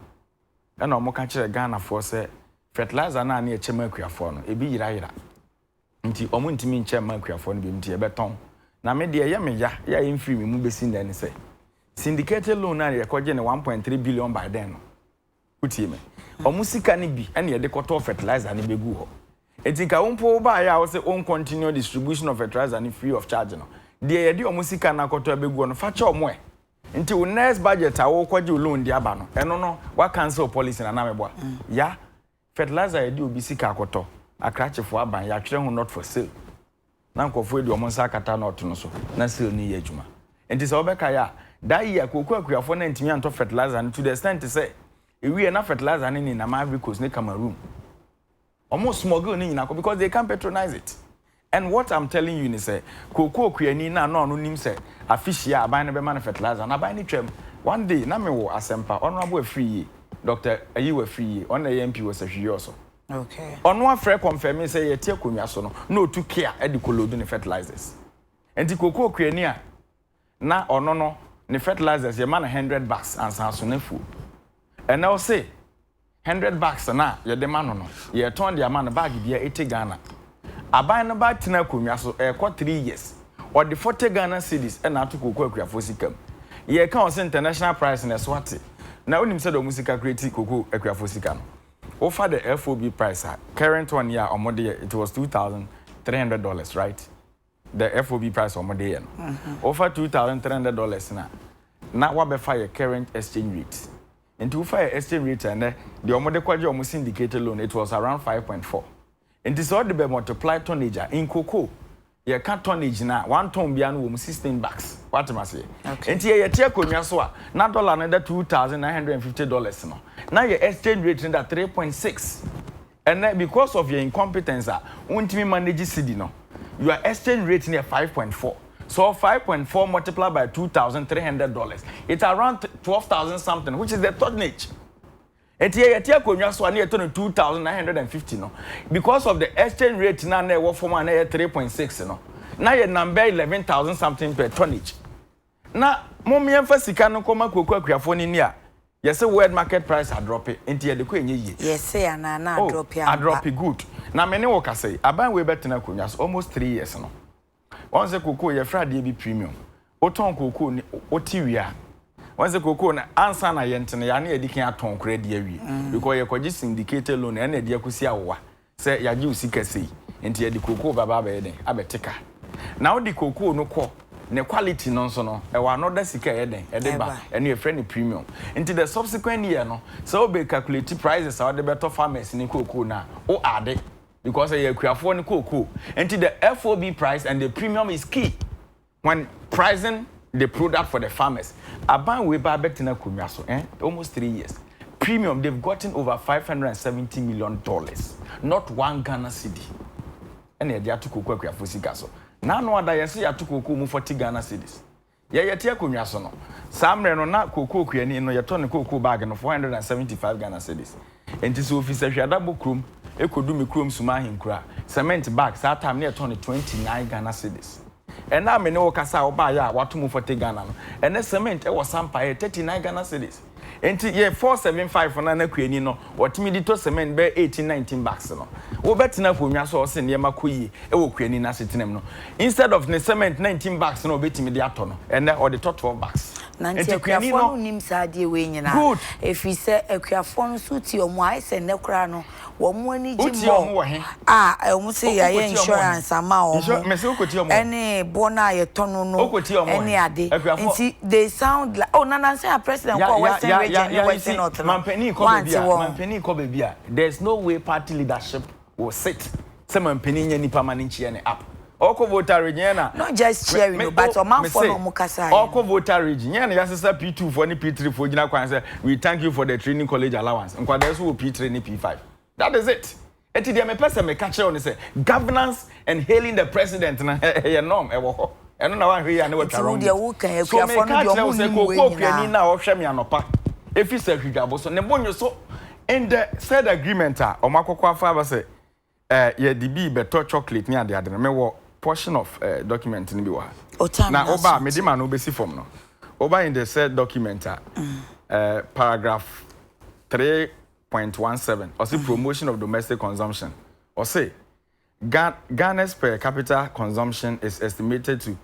ɛna wɔn ka kyerɛɛ Ghanafoɔ sɛ fertilizer no a ne yɛkyɛ ma akuafoɔ no ebi yera yera nti wɔn ntumi nkyɛ mma akuafoɔ no biom nti yɛbɛtɔn. Na me deɛ ɛyɛ me ya yɛ a ɛmfiri me mu bɛsi nnɛ ne sɛ syndicated loan no a yɛkɔgye no 1.3 billion by then no Wotie me? Wɔn sika no bi na yɛde kɔtɔɔ fertilizer no bɛguu hɔ. Enti nka wo mpo wobaeɛ a wose wo continue distribution of fertilizer no free of charge no, deɛ yɛde wɔn sika no akɔtɔ abɛgu hɔ no, fa kyɛ wɔn ɛ. Nti wo next budget a worekɔgye wo loan de aba no, ɛno no woa cancel policy no anaa meboa? Ya, fertilizer a yɛde obi sika akɔtɔ, akrakyefoɔ aban, yɛatwerɛ ho not for sale. Na nkurɔfoɔ de wɔn nsa akata nɔɔto no so na seal no reyɛ adwuma. Enti sɛ wobɛkae a, that year kooko akuafoɔ no antumi antɔ fertilizer no to the extent sɛ ɛwieɛ na fertilizer no nenam Ivory Coast ne Cameroon. Wɔn smuggle ne nyinaa kɔ because they can't patronize it. And what I'm telling you ne sɛ, kooko okuani no a na ɔno nim sɛ afe hyia a aban no bɛma no fertilizer no, aban no twam. One day na mewɔ Asɛmpa, Honourable Afriyie, Doctor Ayiwa Afriyie, ɔno na ɛyɛ MP wɔ Sahwi Yɔɔso. Ɔno afrɛ kɔnfɛme sɛ yɛte akonnwa so no na ɔtu kea de kɔloodu ne fertilizers. Nti kokoo kuani a na ɔno no ne fertilizers yɛma no hundred bags ansa aso n'afuo. Ɛnɛ ɔse hundred bags no a yɛde ma no no yɛtɔn de ama no bag biara 80 Ghana. Aban no ba tena akonnwa so ɛrekɔ 3 years ɔde 40 Ghana cedis na ato kokoo akuafoɔ sika mu. Yɛreka ɔse international price no ɛso ate. Na wonim sɛdeɛ wɔn sika kura ti kokoo akuafoɔ sika no? Wofa the FOB price a, current one yi a wɔde yɛ, it was $2,300, right? The FOB price a wɔde yɛ no. Wofa $2,300 no a, na woabɛfa yɛ current exchange rate. Nti wofa yɛ exchange rate a ɛnnɛ, deɛ wɔde kɔgye wɔn syndicated loan, it was around 5.4. Nti sɛ wode bɛ multiply tonnage a, in cocoa, yɛka tonnage no a, one ton biara no wɔ mu 16 bags. Woate m'aseɛ? Nti yɛ yɛte akonnwa so a, na dollar no da $2,950 no, na yɛ exchange rate no da 3.6. Ɛnnɛ, because of yɛn incompetence a, wontumi manage cedi no, your exchange rate no yɛ 5.4. So 5.4 multiplied by $2,300, it's around 12,000 something, which is the tonnage. Nti yɛ yɛte akonnwa so a na yɛtɔ no 2,950 no, because of the exchange rate no a na ɛwɔ fam a na ɛyɛ 3.6 no, na yɛ nam bɛyɛ 11,000 something per tonnage. Na mom yɛmfa sika no nkɔma kooko akuafoɔ no nni a, yɛse world market price adrɔpe, nti yɛde kɔ ɛnyɛ yie. Yɛse anaa na Oh, adrɔpe ampa. adrɔpe good. Na me ne wo kasa yi, aban wei bɛtena akonnwa so almost 3 years no, wɔn sɛ kookoo yɛfrɛ adeɛ bi premium. Wotɔn kookoo ne wote wie a, wɔn sɛ kookoo no ansa na yɛnte no yɛa ne yɛde kan atɔn koraa di awie because yɛkɔgye syndicated loan ɛna yɛde akɔsi awowa sɛ yɛagye wo sika sei nti yɛde kookoo bɛba abɛyɛ dɛn abɛte ka. Na wode kookoo no kɔ ne quality no nso no ɛwɔ another sika ɛyɛ dɛn ɛde ba, ɛno yɛfrɛ no premium. Nti the subsequent year no sɛ wobɛ calculate prices a wode bɛtɔ farmers ne kookoo no a wo add because ɛyɛ akuafoɔ ne kookoo nti the FOB price and the premium is key when pricing the product for the farmers. Aban wei ba abɛtena akonnwa so eh, almost 3 years, premium they've gotten over $570 million, not one Ghana cedi ɛna yɛde ato kooko akuafoɔ sika so. N'ano ada yɛse yɛato kookoo mu 40 Ghana cedis. Yɛ yɛte akonnwa so no, saa mmerɛ no na kookoo kuani no yɛtɔ ne kookoo bag no 475 Ghana cedis. Enti sɛ ofi Sahwiadabo kurom kɔdu me kurom Suma Ahenkuro a, cement bag saa time no yɛtɔn no 29 Ghana cedis. Ɛnnɛ a me ne wo kasa a wobaeɛ a wɔato mu 40 Ghana no, ɛnnɛ cement wɔ Sampa ɛyɛ 39 Ghana cedis. Enti yɛ 475 no a na kuani no ɔtumi de tɔ cement bɛyɛ 18, 19 bags no, wobɛtena akonnwa so a ɔse nneɛma kɔ yie wɔ kuani no asetena mu no, instead of ne cement 19 bags no a ɔbɛtumi de atɔ no, ɛnnɛ ɔde tɔ 12 bags. Na nti Enti kuani akuafoɔ no no. nnim saa adeɛ wei nyinaa, Good. ɛfiri sɛ akuafoɔ no nso wotie wɔn a, ayɛ sɛ nnɛ koraa no wɔn ani gye Wotie wɔn more wɔ he? a wɔn se Wo yɛayɛ wokɔtie wɔn wɔ he? insurance ama Insur wɔn mese wokɔtie wɔn wɔ he? ɛne boɔ no a yɛtɔ no no Wokɔtie wɔn wɔ ɛne he? ade Akuafoɔ. nti they sound like oh na nansa a president Ya kɔɔ ya western ya ya region ne ya you western see, north no mampanin kɔ baabi woante a, wɔn. mampanin kɔ baabi a, there's no way party leadership will sit sɛ mampanin nyɛ nipa ma no nkyia ne up. Ɔkɔ Volta region yɛn na Not just me cheering me o but oh ɔmanfoɔ mese na wɔn kasaeɛ no. ɔkɔ Volta region yɛn na yɛasesa P2 foɔ ne P3 foɔ gyina kwan sɛ we thank you for the training college allowance. Nkwadaa nso wɔ P3 ne P5. That is it. Enti deɛ mepɛ sɛ meka kyerɛ wo ne sɛ governance and hailing the president no ɛyɛ norm, ɛwɔ hɔ. Ɛno na woanhwɛ yie a na Nti woatwa wo wrong deɛ route. woka yi So akuafoɔ no meka deɛ akyerɛ ɔmo wo sɛ nnim wei kookoo kuani nyinaa. no a ɔhwɛ me anɔpa ɛfiri sɛ Ahwidwabo so, ne bo nnwo so in the said agreement a wɔn akɔkɔ afa aba sɛ eh, yɛde bi rebɛtɔ chocolate ne adeade no, mewɔ portion of eh, document no bi wɔ ha. O time Na no woba aso a, mede nti. ma no wobɛsi fam no, woba in the said document a, eh, paragraph 3.17, ɔse promotion of domestic consumption. Ɔse, Ga Ghana's per capita consumption is estimated to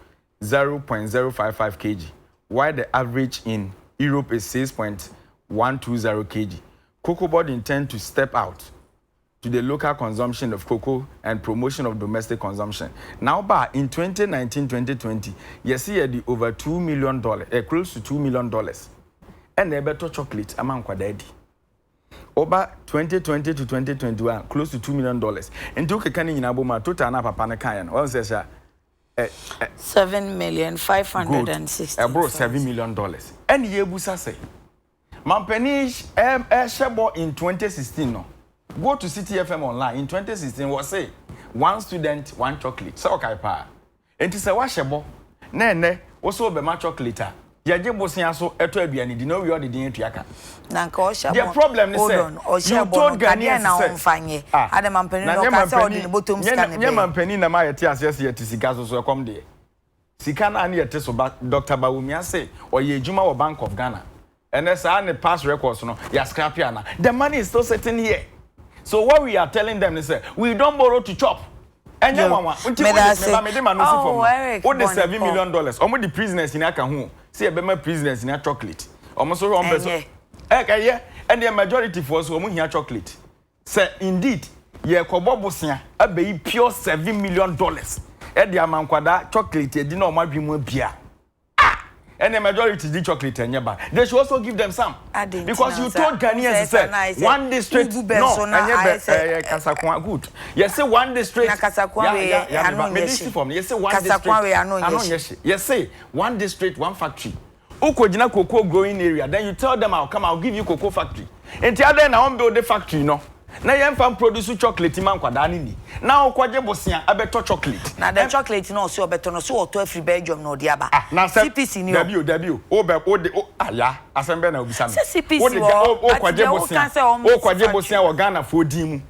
0.055 kg, while the average in Europe is 6.120 kg. Cocoa Board intend to step out to the local consumption of cocoa and promotion of domestic consumption. Na woba a, in 2019-2020, yɛse yɛde over two million dollars, eh, close to two million dollars ɛna ɛbɛtɔ chocolate ama nkwadaa adi. Woba 2020 to 2021, close to two million dollars. Nti wokeka ne nyinaa bom a, total no a papa no kaeɛ no, wahu sɛ ɛhyɛ a, ɛ, ɛ, $7,516,000. Good. Ɛboro seven million dollars. Ɛne yɛbusa sɛ, Mampanin ɛhyɛ bɔ in 2016 no, go to Citi FM online, in 2016 wɔse one student one chocolate, sɛ ɔkae paa. Enti sɛ woahyɛ bɔ na ɛnnɛ wose wobɛma chocolate a, yɛgye bosea so tɔ aduane di na wowie a wode den atua ka. Na nka ɔhyɛ The bɔ, problem ne hold sɛ on, you ɔhyɛ bɔ told no nka deɛn Ghanaians na sɛ ɔmfa nyɛ? ah, Adɛn mampanin na no nyɛ ɔkaa sɛ ɔde mampanin ne bɔtɔm nyɛ sika na nyɛ ɛbɛyɛ? mampanin na ma yɛte aseɛ sɛ yɛte sika so so ɛkɔm deɛ. Sika no a ne yɛte so ba Doctor Bawumia se ɔyɛ adwuma wɔ Bank of Ghana ɛnɛ saa ne past records no yɛ scrape ana? The money is still sitting here so what we are telling them ne sɛ we don't borrow to chop ɛnyɛ Yo, nwanwa nti meda wode ase. meba mede ma no si fam Oh, no Eric wode bɔne seven pɔ. million dollars ɔmo de prisoners nyinaa ka ho o sɛ yɛbɛma prisoners nyinaa chocolate ɔmo nso hwɛ ɔmo pɛ so Ɛnyɛ. ɛ ɛyɛ ɛndeɛ majority foɔ so ɔmo hia chocolate Sɛ indeed yɛrekɔbɔ bosea abɛyi pure $7 million de ama nkwadaa chocolate adi na wɔn adwene mu abue a, ah! Ɛnneɛ majority di chocolate ɛnyɛ bad. They should also give them some. Adɛn nti Because na you sɛ told wohu sɛ Ghanaians ɛsɛ sɛ na ayɛ sɛ one district, wobu bɛ no, so na ɛnyɛ ayɛ bɛ, sɛ ɛyɛ kasakoa, good. Yɛse one district, na kasakoa ya, wei ya, ya, ano meba, nyɛ mede si hye. fam no, yɛse one Kasakoa district, wei ano nyɛ ano hye. nyɛ hye. Yɛse one district, one factory. Wokɔgyina cocoa growing area then you tell them I'll come I'll give you cocoa factory nti adɛn na wɔn build factory no na yɛnfa mproduce chocolate ma nkwadaa no nni na wokɔgye bosea abɛtɔ chocolate. Na the chocolate no a ɔse ɔbɛtɔ no ɔse ɔtɔ afiri Belgium na ɔde aba. Ah na sɛ CPC ni hɔ. dabi o dabi o wo bɛ wo de wo ah ya asɛm bɛn na wobisa me Sɛ CPC wo de wɔ hɔ wo but wokɔgye deɛ woka bosea sɛ wɔn si wokɔgye factory bosea no. wɔ Ghanafoɔ din mu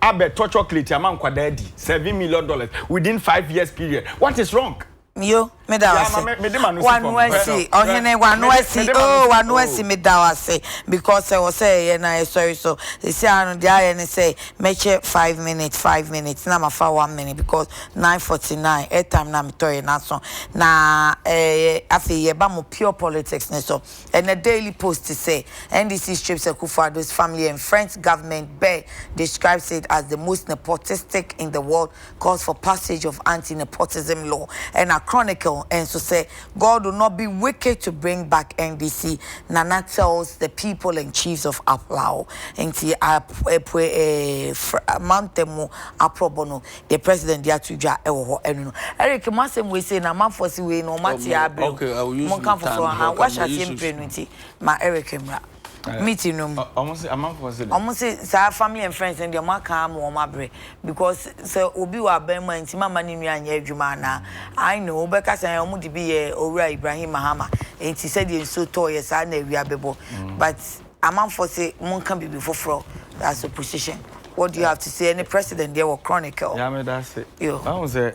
abɛtɔ chocolate ama nkwadaa adi $7 million within 5 years period what is wrong. Yo, meda wo Ya ase. ma me mede m'ano si W'ano fam. Hwɛ asi, hwɛ ɔhene, w'ano mede asi, mede m'ano oh, si w'ano asi, oh. meda wo ase. Because ɛwɔ sɛ yɛyɛ na yɛsɔre so. Seesei ara no, deɛ ayɛ ne sɛ mɛkyɛ 5 minutes, 5 minutes, na mafa one minute because 9:49, airtime no a metɔeɛ no aso. Na ɛɛ, afei yɛba mo pure politics no so. Ɛnnɛ Daily Post sɛ NDC strips Akufo-Addo's family and friends government bear describes it as the most nepotistic in the world calls for passage of anti-nepotism law. Ɛna Chronicle nso sɛ God will not be wicked to bring back NDC, Nana tells the people and chiefs of Aflao. Nti apue eh, mantam mu aprɔbɔ no deɛ president de ato dwa wɔ hɔ ɛno no. Eric mo asɛm wei sei no amanfoɔ se wei no wɔn ate abrɛ o. Monka foforɔ ha wahyɛ aseɛ mprenu nti ma Eric mmra. Meeting no mu. Ɔmo se amanfoɔ se dɛn? Ɔmo se saa family and friends no deɛ ɔmo aka ama ɔmo abrɛ because sɛ obi wɔ aban mu a ntimi amma ne nua anyɛ adwuma anaa? I know wobɛka sɛ ɛɛ ɔmo de bi yɛɛ Owura Ibrahim Mahama enti sɛdeɛ nsuo tɔɔeɛ saa na awia bɛbɔ but amanfoɔ se monka biribi foforɔ as opposition what do you have to say ɛne president deɛ wɔ chronicle. Yaa medase. Yo. Wahu sɛ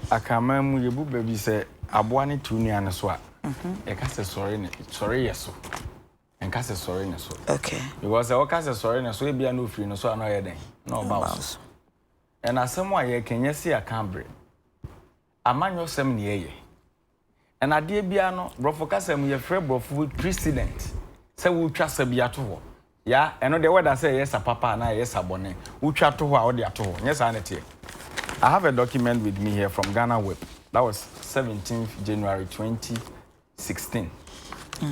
Akanman mu yɛbu bɛ bi sɛ aboa no tu nua no so a Yɛka sɛ sɔre ne sɔre yɛ so. Nka sɛ sɔre ne so. Okay. Because sɛ wɔka sɛ sɔre ne so ebia na ofiri ne so a na ɔyɛ dɛn na ɔba wo so. Ɛna asɛm a yɛka nyɛ se yɛaka abrɛ. Amanyɔsɛm ne yɛyɛ. Ɛna adeɛ biara no borɔfo kasa mu yɛfrɛ borɔfo precedent sɛ wotwa sa bi ato hɔ. Ya, ɛno deɛ whether sɛ ɛyɛ sa papa anaa ɛyɛ sa bɔne, wotwa to hɔ a wode ato hɔ. Nyɛ saa na ɛteɛ? I have a document with me here from Ghana Web, that was 17th January 2016.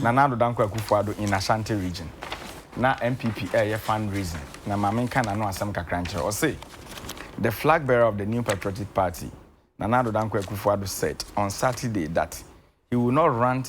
Nana Addo Dankwa Akufo-Addo in Ashanti region. Na NPP ɛreyɛ fundraising. Na ma menka n'ano asɛm kakra nkyerɛ. Ɔse, The flag bearer of the New Patriotic Party, Nana Addo Dankwa Akufo-Addo said on Saturday that he will not run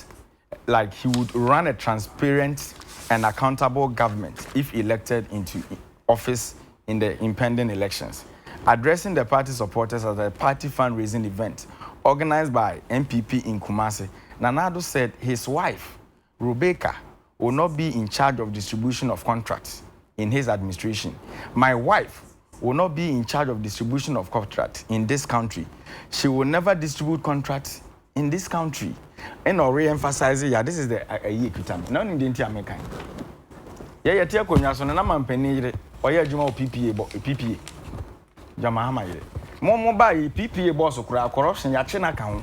like he would run a transparent and accountable government if elected into office in the impending elections. Addressing the party supporters at a party fundraising event organized by NPP in Kumasi, Nana Addo said his wife, Rebecca, will not be in charge of distribution of contracts in his administration. My wife will not be in charge of distribution of contracts in this country. She will never distribute contracts in this country. Ɛna ɔre emphasize ya this is the ayi ekuta me. Na onim deɛ nti a mekan. Yɛ yɛte akonnwa so no na mampanin yere ɔyɛ adwuma wɔ PPA bɔ PPA. John Mahama yere. Mo mo ba yi PPA boss koraa corruption yɛakye no aka ho.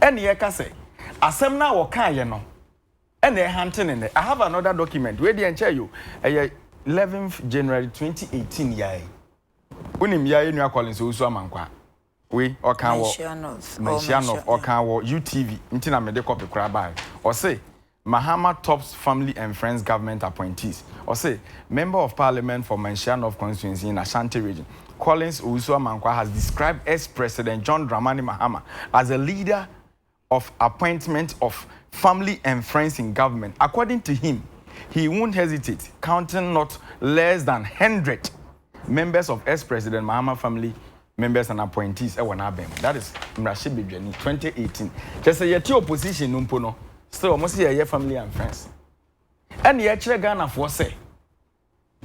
Ɛna yɛka sɛ asɛm no a wɔkaeɛ no ɛna ɛhante ne nnɛ. I have another document. Wei deɛ nkyɛn yo. Ɛyɛ 11th January 2018 yae. Wonim yae nua Collins Owusu Amankwaa. Wei ɔka wɔ Manhyia North, ɔka wɔ UTV nti na mede copy koraa baeɛ. Ɔse Mahama tops family and friends government appointees. Ɔse Member of Parliament for Manhyia North constituency in Ashanti region, Collins Owusu Amankwaa has described ex-President John Dramani Mahama as a leader of appointment of family and friends in government. According to him, he won't hesitate, counting not less than 100 members of ex-President Mahama family members and appointees ɛwɔ n'abɛn mu. That is mmarahyɛbadwani 2018. Kyerɛ sɛ yɛte opposition no mpo no, still wɔn sɛ yɛyɛ family and friends. Ɛna yɛkyerɛ Ghanafoɔ sɛ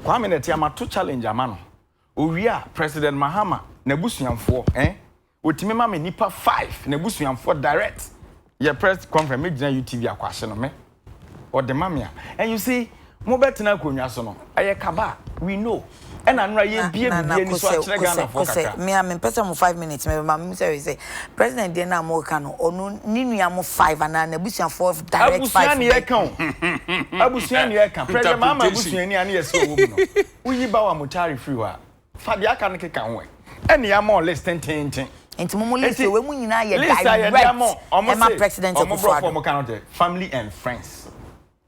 Kwame Nete amato challenge ama no. Owie a President Mahama n'abusuafoɔ eh Otumi ma me nipa five n'abusuafoɔ direct yɛ press conference me gyina UTV akwahye no me ɔde ma me a and you see mo bɛ tena akonnwa so no ɛyɛ kaba we know ɛna nora yɛ bie Na na bibi ani so kosɛ akyerɛ kosɛ Ghanafoɔ kosɛ kakra. me a me mpɛ sɛ mo five minutes me bɛma me sɛ sɛ president deɛ na mo ka no ɔno ne nua mo five anaa n'abusuafoɔ direct Abusua five ne bɛn. yɛka o abusua ne yɛka president Mahama Interpretation. abusuani a ne yɛsɛ ɔwɔ mu no woyi Bawa Mutari firi hɔ a Fa deɛ aka no keka ho ɛ. Ɛne yɛama wo list tenteenten. Nti mo mo list Nti wei mu nyinaa yɛ list a yɛde direct ama wo, ɔmo ɛma se President ɔmo Akufo brɔfo Addo. ɔmo ka no te family and friends.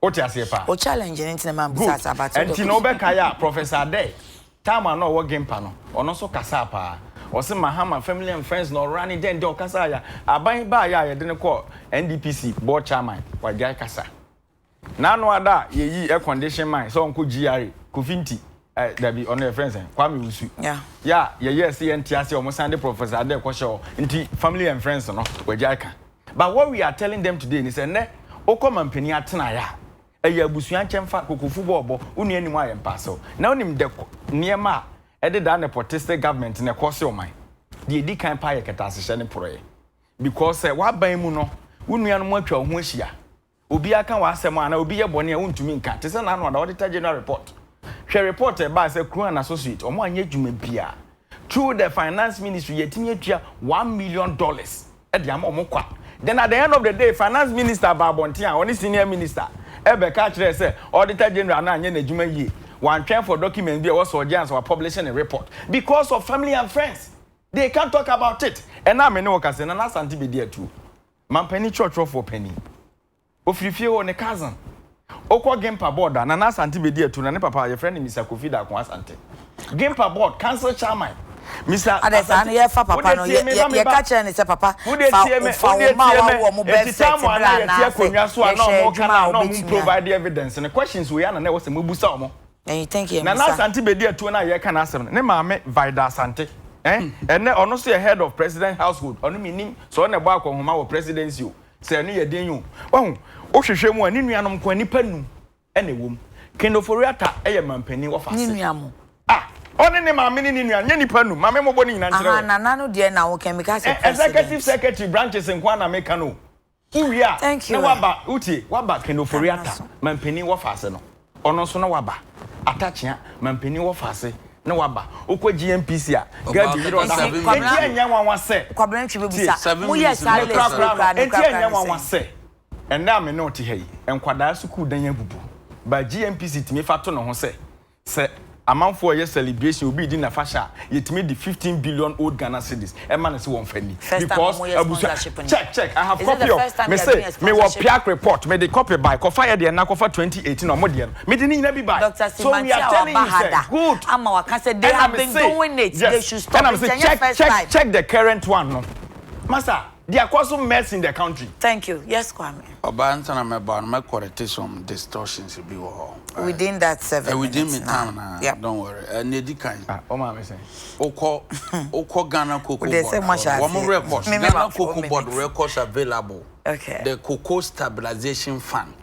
Wote aseɛ paa? O challenge no nti na maa Good. bisa saa but wode Nti na wobɛkae a Professor Adeh time a na ɔwɔ Gimpa no ɔno nso kasaa paa. Ɔse Mahama family and friends na ɔrane dɛn dɛn ɔkasaa ya. Aban baeɛ a yɛde no kɔɔ NDPC board chairman wagyae kasa. N'ano ada a yɛyii air condition man sɛ ɔnkɔ GRA, Kofi Nti, eh, dabi, ɔno yɛfrɛ no sɛn, Kwame Wusu. Yeah. Yɛ a yɛyɛɛ sɛ yɛnte aseɛ, wɔn san de Professor Adair kɔhyɛ hɔ, nti family and friends no, wɔagyae ka. But what we are telling them today ne sɛ, nnɛ, wokɔ mampanin atenaeɛ a, ɛyɛ abusua nkyɛmfa, kokofu bɔɔlbɔ, wo nua nim a yɛmpaasew. Na wonim the nneɛma a ɛde daa nepotistic government no ɛkɔɔse ɔman? Deɛ ɛdi kan paa yɛ kɛtɛasehyɛ ne porɔeɛ. Because sɛ w'aban mu no, wo nuanom atwa wo ho ahyia, Obiara ka w'asɛm anaa obi yɛ bɔne a wontumi nka, te sɛ n'ano ada Auditor General report. Hwɛ report a ɛbae sɛ Kruan Associates, wɔn anyɛ adwuma biara. Through the finance ministry, yɛatumi atua $1 million de ama wɔn kwa. Then at the end of the day, finance minister baa abɔnten a ɔne senior minister ɛbɛka kyerɛɛ sɛ Auditor General no anyɛ n'adwuma yie. Wantwɛn for documents bi a ɛwɔ sɛ ɔgye ansa wapublish ne report because of family and friends. They can't talk about it. Ɛna me ne wo kasa yi, Nana Asante bɛdi atuo. Mampanin kyerɛkyerɛfoɔ panin. Ɔfiri fie hɔ, ne cousin. Ɔkɔ Gimpa board a, Nana Asante bɛdi atu na ne papa yɛfrɛ no Mister Kofi Darko Asante. Gimpa board, council chairman. Mister Adɛ saa no Asante, yɛfa papa wode no tie me yɛ ba me yɛka ba. kyerɛ no sɛ papa Wode fa tie me, fa wo wode mma a tie me. wawo wɔn birth Eti cert time a bra na yɛte anaasɛ akonnwa so a na yɛhwɛ wɔn ka adwuma na a na wɔn wobɛtumi a. provide evidence no, questions wei ara na na ɛwɔ sɛ mobusa wɔn. And you think Nana yɛmmisa? Asante bedi atuo no a yɛreka n'asɛm no, ne maame Vida Asante eh, ɛnnɛ ɔno nso yɛ head of president household, ɔno mennim sɛ ɔno na ɛbɔ akɔnhoma wɔ presidency o, sɛ ɛno yɛ den o. Wahu, wohwehwɛ mu a, ne nuanom nko ara, nnipa nnum na ɛwɔ mu. Ken Ofori-Atta yɛ manpanin wɔfa Ne ase. nua mo. Ah, ɔne ne maame ne ne nua, nyɛ nnipa nnum, ma me mmobɔ ne nyinaa nkyerɛ Aha, wo. Nana no deɛ na woka, meka sɛ Eh, executive president. secretary branches nko ara na meka no o. Wowie a, Thank na you eh. woaba, wotie, woaba Ken Nana Ofori-Atta, so. mampanin wɔfaase no, ɔno nso na waba. Atta Akyea, mampanin wɔfaase, na waba. Wokɔ GNPC a, Ɔbaa Gadi yere kɛkɛ ɔda hɔ. seven Nti Kwabena, Enti ɛnyɛ nwanwa sɛ, Kwabena Ntwi tie, bɛbusa, Seven moyɛɛ minutes saa no ne list wei korakora no, koraa ne enti korakora ɛnyɛ ne nwanwa sɛn? sɛ, ɛnnɛ a me ne wo te ha yi, nkwadaa sukuu dan abubu, but GNPC tumi fa to ne ho sɛ, Sɛ amanfoɔ reyɛ celebration obi redi n'afahyɛ a yɛtumi de 15 billion old Ghana cedis ɛma no sɛ wɔmfa nni First time because ɔmo yɛ abusua sponsorship ni. check check I have Is it the copy of first time me they are se doing a me wɔ sponsorship? piac report me de copy bae kɔfa yɛ deɛ na kɔfa 2018 ɔmo deɛ no me de ne nyina bi bae Doctor so we Simanti are a telling waba you ha sɛ da good ama waka sɛ they ɛna have me been se doing it they yes should stop ɛna me nti se ɛnyɛ check first check time. check the current one no masa they are causing mess in the country. Thank you. Yes Kwame. Ɔbaa ansa na mɛba no mɛ correct some distortions bi wɔ hɔ. Within that 7 Within minutes me na. time na. Yep. Don't worry. Nea edi kan. Ah, o maame sɛn. Wokɔ wokɔ Ghana Cocoa Wode Board. sɛ mo ahyɛ Wɔn aseɛ. records Me Ghana mema 4 Cocoa Board minutes. records available. Okay. The Cocoa Stabilization Fund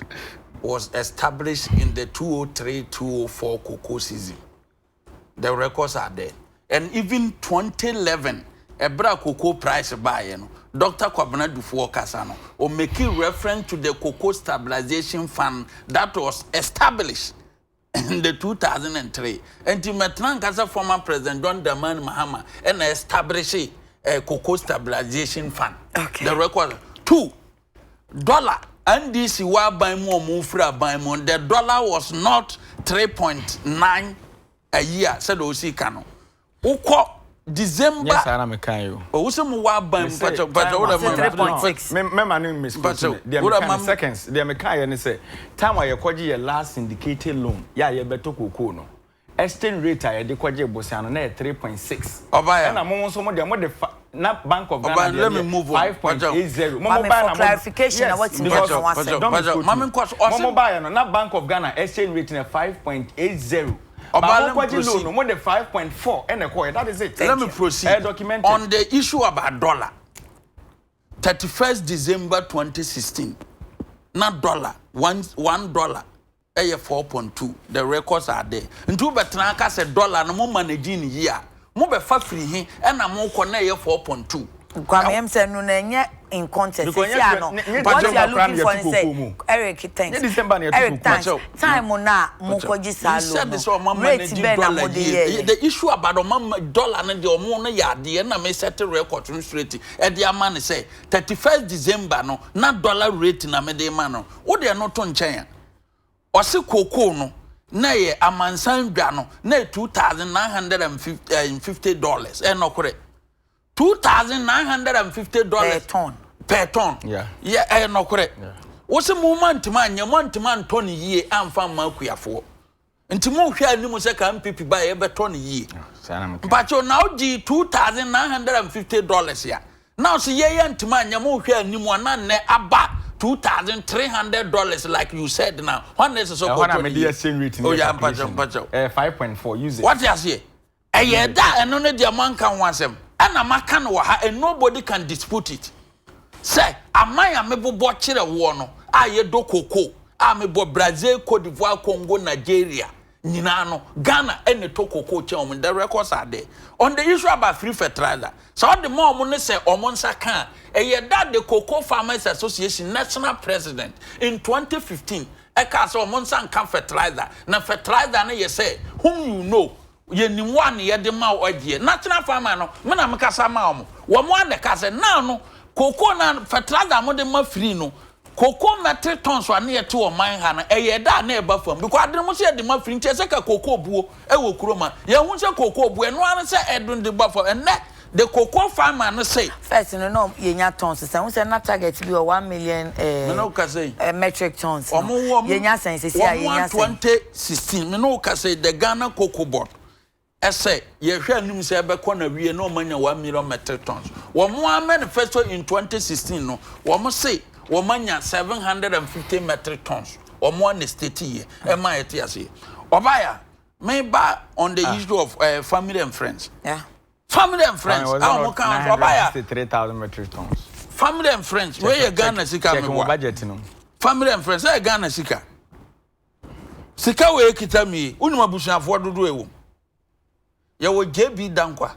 was established in the 2003-2004 cocoa season. The records are there. And even 2011, ɛberɛ a cocoa price baeɛ no, Doctor Kwabena Dufour kasa no, o make reference to the Cocoa Stabilization Fund that was established in the 2003. Nti mɛtena nka sɛ former President John Dramani Mahama ɛna establish eh, Cocoa Stabilization Fund. Okay. The record. Two, dollar NDC wɔ aban mu ɔmo firi aban mu the dollar was not 3.9 a year sɛdeɛ osi ka no wokɔ December. Nyɛ saa na meka yi o. Owu sɛ mo wɔ aban mu mpakyɛw mpakyɛw wura ma 3.6. Me mɛma no misquote me deɛ meka ne seconds deɛ meka yɛ ne sɛ time a yɛkɔgye yɛ last syndicated loan yɛ a yɛbɛtɔ cocoa no Exchange rate a yɛde kɔgyee bosea no na ɛyɛ 3.6. Ɔbaeɛ. Ɛna mo nso mo deɛ mo de fa na Bank of Ghana Ɔbaeɛ, deɛ let me deɛ move on. 5.80. Mo mo Maame, baeɛ for na mo clarification na yes watumi because aka ho asɛm. don't misquote Maame me. nkɔ so. Mo Ɔse mo baeɛ no na Bank of Ghana exchange rate no yɛ 5.80. But Ɔbaa, mo let me kɔgye loan proceed. no mo de 5.4 ɛna ɛkɔeɛ. That is it. Let Thank me you. proceed. Ɛyɛ documented. On the issue about dollar, 31st December 2016, na dollar, $1 yɛ 4.2 the records are there nti wo bɛtena aka sɛ dollar no mo manage no yie a mo bɛfa firi he ɛna mo kɔ na ɛyɛ 4.2. Kwame ɛm sɛ no na ɛnyɛ in contest Because sisi ano nyɛ what you December are koraa na looking for yɛto ne sɛ kokoo mu. Eric thanks Nyɛ December na yɛto Eric kokoo. thanks Mpakyɛw. time no a mo kɔ gye saa He said loan sɛ no ɔma rate manage bɛn na dollar mo de yie. yɛɛyɛ. The issue about ɔma dollar no deɛ ɔmo no yɛ adeɛ na me set record no straight ɛde ama no sɛ 31st December no na dollar rate na mede ma no wo deɛ no to nkyɛn a Ɔse cocoa no na ɛyɛ amansan dwa no na ɛyɛ $2,950, ɛyɛ nɔkorɛ? $2,950 Per ton. Per ton. Yeah. Yɛ ɛyɛ nɔkorɛ. Yeah. Wose mo ma ntoma anyɛ, mo antoma antɔ no yie amfa amma akuafoɔ. Nti mo hwɛ anim sɛ ka NPP ba a yɛbɛtɔ no yie. Saa na meka. Mpakyɛw na wogye $2,950 a, na ɔse yɛyɛ ntoma anyɛ mo hwɛ anim a na nnɛ aba $2,300 like you said now. Hwan na ɛsɛ sɛ Ɛhɔ na ɔkɔtɔ no mede yie? exchange rate no Oh yɛ yeah, mpakyɛw calculation. mpakyɛw. Ɛyɛ 5.4 use it. Wate aseɛ? Ɛyɛ da a ɛno ne deɛ moanka ho asɛm ɛna maka no wɔ ha and nobody can dispute it sɛ aman a mebobɔ kyerɛ woɔ no a yɛdɔ cocoa a mebɔ Brazil, Cote d'Ivoire, Congo, Nigeria nyinaa no Ghana ɛna ɛtɔ cocoa kyɛn wɔn the records are there on the issue about free fertilizer sɛ ɔde ma wɔn ne sɛ wɔn nsa ka a ɛyɛ da the Cocoa Farmers Association national president in 2015 ɛkaa sɛ wɔn nsa nka fertilizer na fertilizer no yɛ sɛ whom you know Yɛnim wo a na yɛde ma wo agyeɛ. National farmer no, me na mekasa maa wɔn. Wɔn ara na ɛka sɛ, now no, cocoa no a, fertilizer a mode ma free no, cocoa metric tons a na yɛte ɔman ha no, ɛyɛ da a na ɛba fam. Because ade no mo sɛ yɛde ma free, nti ɛsɛ ka cocoa buo wɔ kurom ha. Yɛhu sɛ cocoa buo, ɛno ara ne sɛ ɛdo de ba fam. Ɛnnɛ, the cocoa farmer no se. First no na yɛnya tons sɛn? Wohu sɛ na target bi wɔ 1 million Me ne wo kasa yi. metric tons no. Wɔn wɔn Yɛnya sɛn? Seesei a wɔn yɛnya a sɛn? 2016, me ne wo kasa yi, the Ghana Cocoa Board. Ɛsɛ yɛhwɛ anim sɛ ɛbɛkɔ n'awie na wɔanya 1 million metric tons. Wɔn ara manifesto in 2016 no, wɔn se wɔn anya 750 metric tons. Wɔn ara na state yɛ ɛma yɛte aseɛ. Ɔbaeɛ a, meba on the issue of family and friends. Family and friends a wɔn ka ho ɔbaeɛ a. 963,000 metric tons. Family and friends wei yɛ Ghana sika Check wɔn budget no. Family and friends ɛyɛ Ghana sika. Sika wei kita mi yi, wonim abusuafoɔ dodoɔ ɛwɔ mu. Yɛwɔ JB Dankwa,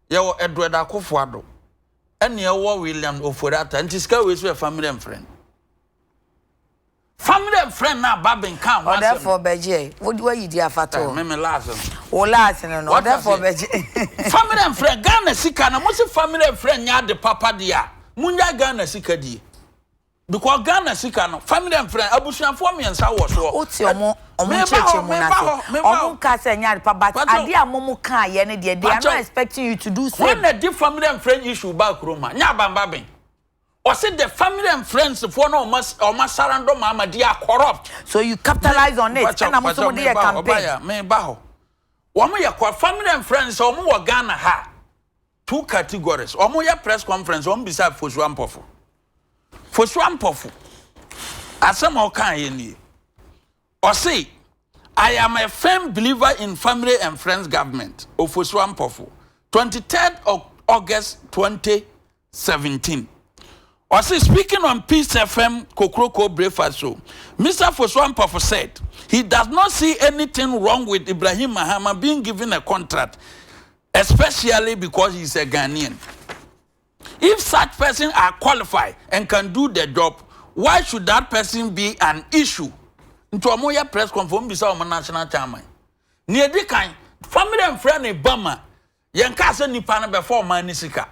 yɛwɔ Edward Akufo-Addo, ɛne ɛwɔ William Ofori-Atta. Nti sika wei so yɛ family and friend. Family and friend na aba benka ho asɛm. Ɔdɛfoɔ bɛgye ɛ, wayi di afa to hɔ. Me me last no. Wo last no, ɔdɛfoɔ bɛgye. Family and friend, Ghana sika na mo se family and friend nyɛ ade papa deɛ a, munya Ghana sika die. Because Ghana sika no, family and friend, abusuafoɔ mmiɛnsa wɔ soɔ. Wote ɔmo ɔmo nkyerɛkyerɛ mu no ase. Ɔmo nka sɛ ɛnyɛ ade pa but adeɛ a mo mo kaa yɛ no deɛ they are not expecting you to do same. Hwan na di family and friend issue baa kurom ha? Nyɛ Abamba Ben. Ɔse the family and friends foɔ no ɔmo ɔmo asarandɔ maama they are corrupt. So you capitalize on it ɛna mo nso mo de yɛ campaign. Ɔbaya meba hɔ. Wɔn yɛ corrupt family and friends sɛ ɔmo wɔ Ghana ha. Two categories. Wɔn yɛ press conference wɔn bisa Fosuo Ampɔfo. Fosuo Ampɔfo asɛm a ɔka yɛ nie. Ɔse I am a firm believer in family and friends government. Ofosuo Ampɔfo 23rd August 2017. Ɔse speaking on Peace FM Kokroko breakfast show, Mr. Fosuo Ampɔfo said he does not see anything wrong with Ibrahim Mahama being given a contract especially because he is a Ghanaian. If such person are qualified and can do the job, why should that person be an issue? Nti ɔmo yɛ press conference bisa ɔmo national chairman. Nea edi kan, family and friend ne ba ma yɛn kaa sɛ nipa no bɛfa ɔman ne sika.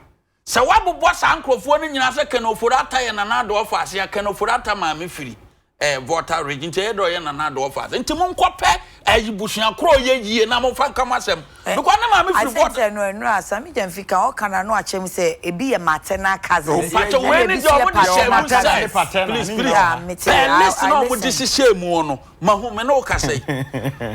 Sɛ wabobɔ saa nkurɔfoɔ no nyinaa sɛ Ken Ofori-Atta yɛ Nana Addo ɔfa ase a Ken Ofori-Atta maame firi eh, Volta region nti ɛyɛ dɛ ɔyɛ Nana Addo ɔfa ase. Nti monkɔpɛ ayi busua korɔ ɔyɛ yie na momfa nka mo asɛm. Because ne maame firi I think Volta. sɛ no ɛnura Sammy Gyamfi ka ɔka na no akyɛm sɛ ebi yɛ maternal cousins. Mpakyɛ ɛna wei ne ebi deɛ nso yɛ ɔmo de hyɛ paternal mu sɛ cousins. please please Yeah, mete pɛɛ I, list I na ɔmo de listen. hyehyɛ mu no mahu me ne wo kasa yi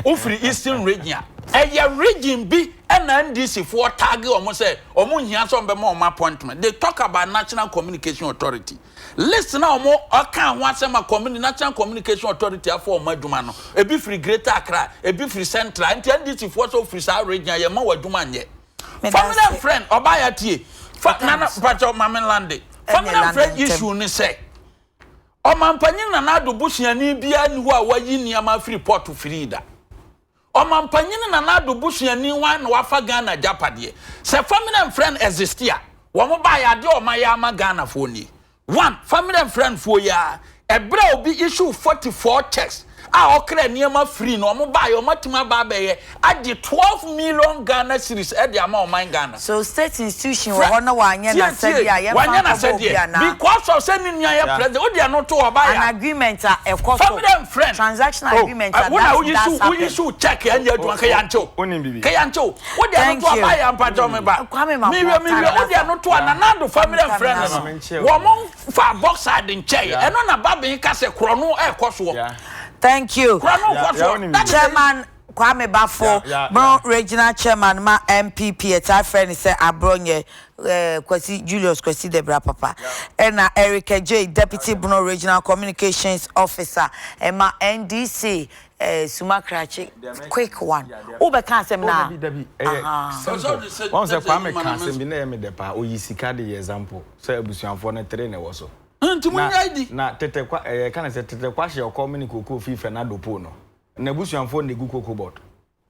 wofiri Eastern region a ɛyɛ region bi ɛna NDC foɔ tag ɔmo sɛ ɔmo nhia sɛ ɔmo bɛma ɔmo appointment. They talk about National Communication Authority list na ɔmo ɔka ho asɛm a National Communication Authority afɔ ɔmo adwuma no, ebi firi Greater Accra, ebi firi Central, nti NDC foɔ sɛ ofiri saa region a yɛma wɔ adwuma nyɛ. Meda Family and ase. friend ɔbaa yɛ tie fa nana mpakyɛw maame lande family and friend lande ntɛm. Issue ne sɛ ɔmampanyin Nana Addo busuani biara ni hɔ a wayi nneɛma afiri port firi da. Ɔmampanyin Nana Addo busuani hwan na wafa Ghana agyapadeɛ? Sɛ family and friend exist a, wɔn ba yɛ adeɛ a ɔma yɛ ama Ghanafoɔ nie. One family and friend foɔ yi a ɛberɛ a obi issue 44 checks a ɔkra nneɛma free no, ɔmo ba yɛ ɔmo atumi aba abɛyɛ agye 12 million Ghana cedis ɛde ama ɔman Ghana. So state institution wɔ hɔ na wanyɛ Tie, n'asɛdeɛ tie. a yɛmfa Wanyɛ nkɔbɔ obi n'asɛdeɛ anaa? Because of sɛ ne nua yɛ president, wode ɛno to ɔba An yɛ agreement a ɛkɔ so. Family and friend. Transactional agreement a wo na that woyi does so happen. woyi so check ɛnyɛ adwuma kɛyɛ ankyɛw Wonim bibi. kɛyɛ ankyɛw wode ɛno Thank to you. ɔba yɛ mpakyɛw me ba. Kwame Mampong, Miwie miwie time wode ɛno to a Nana Addo family and friend no Yeah. wɔn mo fa boxside nkyɛn ɛno na Bagbin ka sɛ korɔ no ɛkɔ soɔ. Thank you. Korɔ no kɔ soɔ. Wonim That is the Chairman Kwame Bafo, Bono Regional Chairman ma NPP, ɛtaa frɛ no sɛ Aborɔnyɛ, Kwasi Julius Kwasi Debra Papa, ɛna Eric Adjei, Deputy Bono Regional Communications Officer ɛma NDC, Suma Krakye, quick one. Wobɛka asɛm Oh, na? dabi dabi, ɛyɛ simple. Wɔn sɛ Kwame ka asɛm bi na ɛyɛ me dɛ paa. Oyi sika de yɛ example sɛ abusuafoɔ no tere na ɛwɔ so. Nti mo Na nya di. Na tete kwa ɛyɛ ka ne sɛ tete kwa hyɛ ɔkɔm ne koko fi fɛ na dopo no. Na abusuafoɔ na egu cocoa board.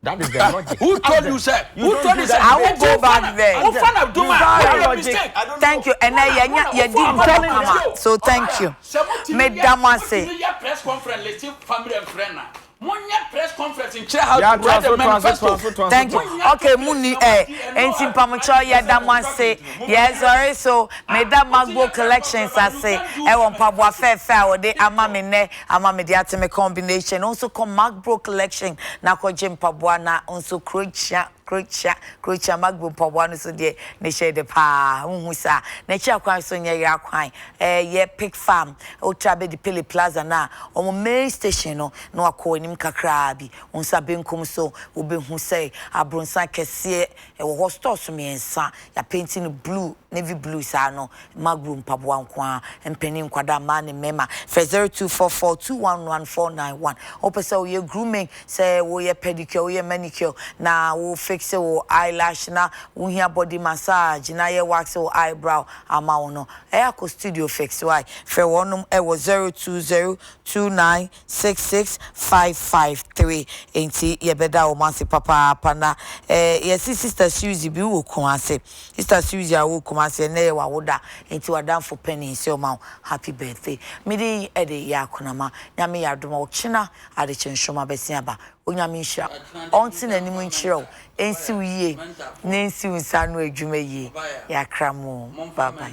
That is the logic. Who Ask told them. you sir? You Who don't told do you sir? that I won't debate. go back there. Who fan of Duma? Sorry. Why Logic. mistake? Thank you. And then yɛnya yɛdi nkɔmmɔ kama. So thank you. Meda mo ase. Yɛ press conference leti family and friend na. Monyɛ press conference nkyerɛ how Yeah, to write the toa so, toa so, manifesto. toa so, toa so. Thank you. Okay, muni eh enti mpamokyɛw yɛda mo ase. Yɛsɔre so meda Magbo Collections ase. Ɛwɔ mpaboa fɛɛfɛ a wɔde ama me nnɛ ama me de ate me combination. Nso kɔ Magbo Collection na kɔgye mpaboa na nso kuro kyia. Krokyia, Krokyia Magbo mpaboa no so deɛ ne hyɛ dɛ paa, wonhu saa? N'akyi akwan so nyɛ yera kwan, ɛyɛ Pig Farm, wotra bɛdi Pele Plaza no a, wɔn main station no na wakɔ anim kakraa bi, wo nsa benkum so wobɛhu sɛ abronsan kɛseɛ ɛwɔ hɔ, stores mmiɛnsa, yɛapenti no blue, navy blue saa no, Magro mpaboa nko ara, mpanin, nkwadaa, mmaa ne mmarima. Frɛ 0244 211 491. Wopɛ sɛ woyɛ grooming, sɛ woyɛ pedicure, woyɛ manicure, na wo fixe wo eyelash, na wohia body massage, na yɛ wax wo eyebrow ama wo no, ɛyɛ a kɔ Studio Fix wai. Frɛ wɔnom wɔ 02029 66553 enti yɛbɛda wɔn ase papaapa na eh, yɛse Sister Suzy bi wɔ Kumase Sister Suzy a wɔ Kumase ɛnɛ yɛ w'awoda enti w'adamfo panin sɛ ɔma wo happy birthday mede yi ɛde yɛ akonama Nyame yɛ adom a ɔkyena adekye nsoroma bɛsen aba Onyame nhyira wo ɔnte n'anim nkyerɛ wo ɛnsi wo yie na ɛnsi wo nsa ano adwuma yie yɛakra mo bye bye.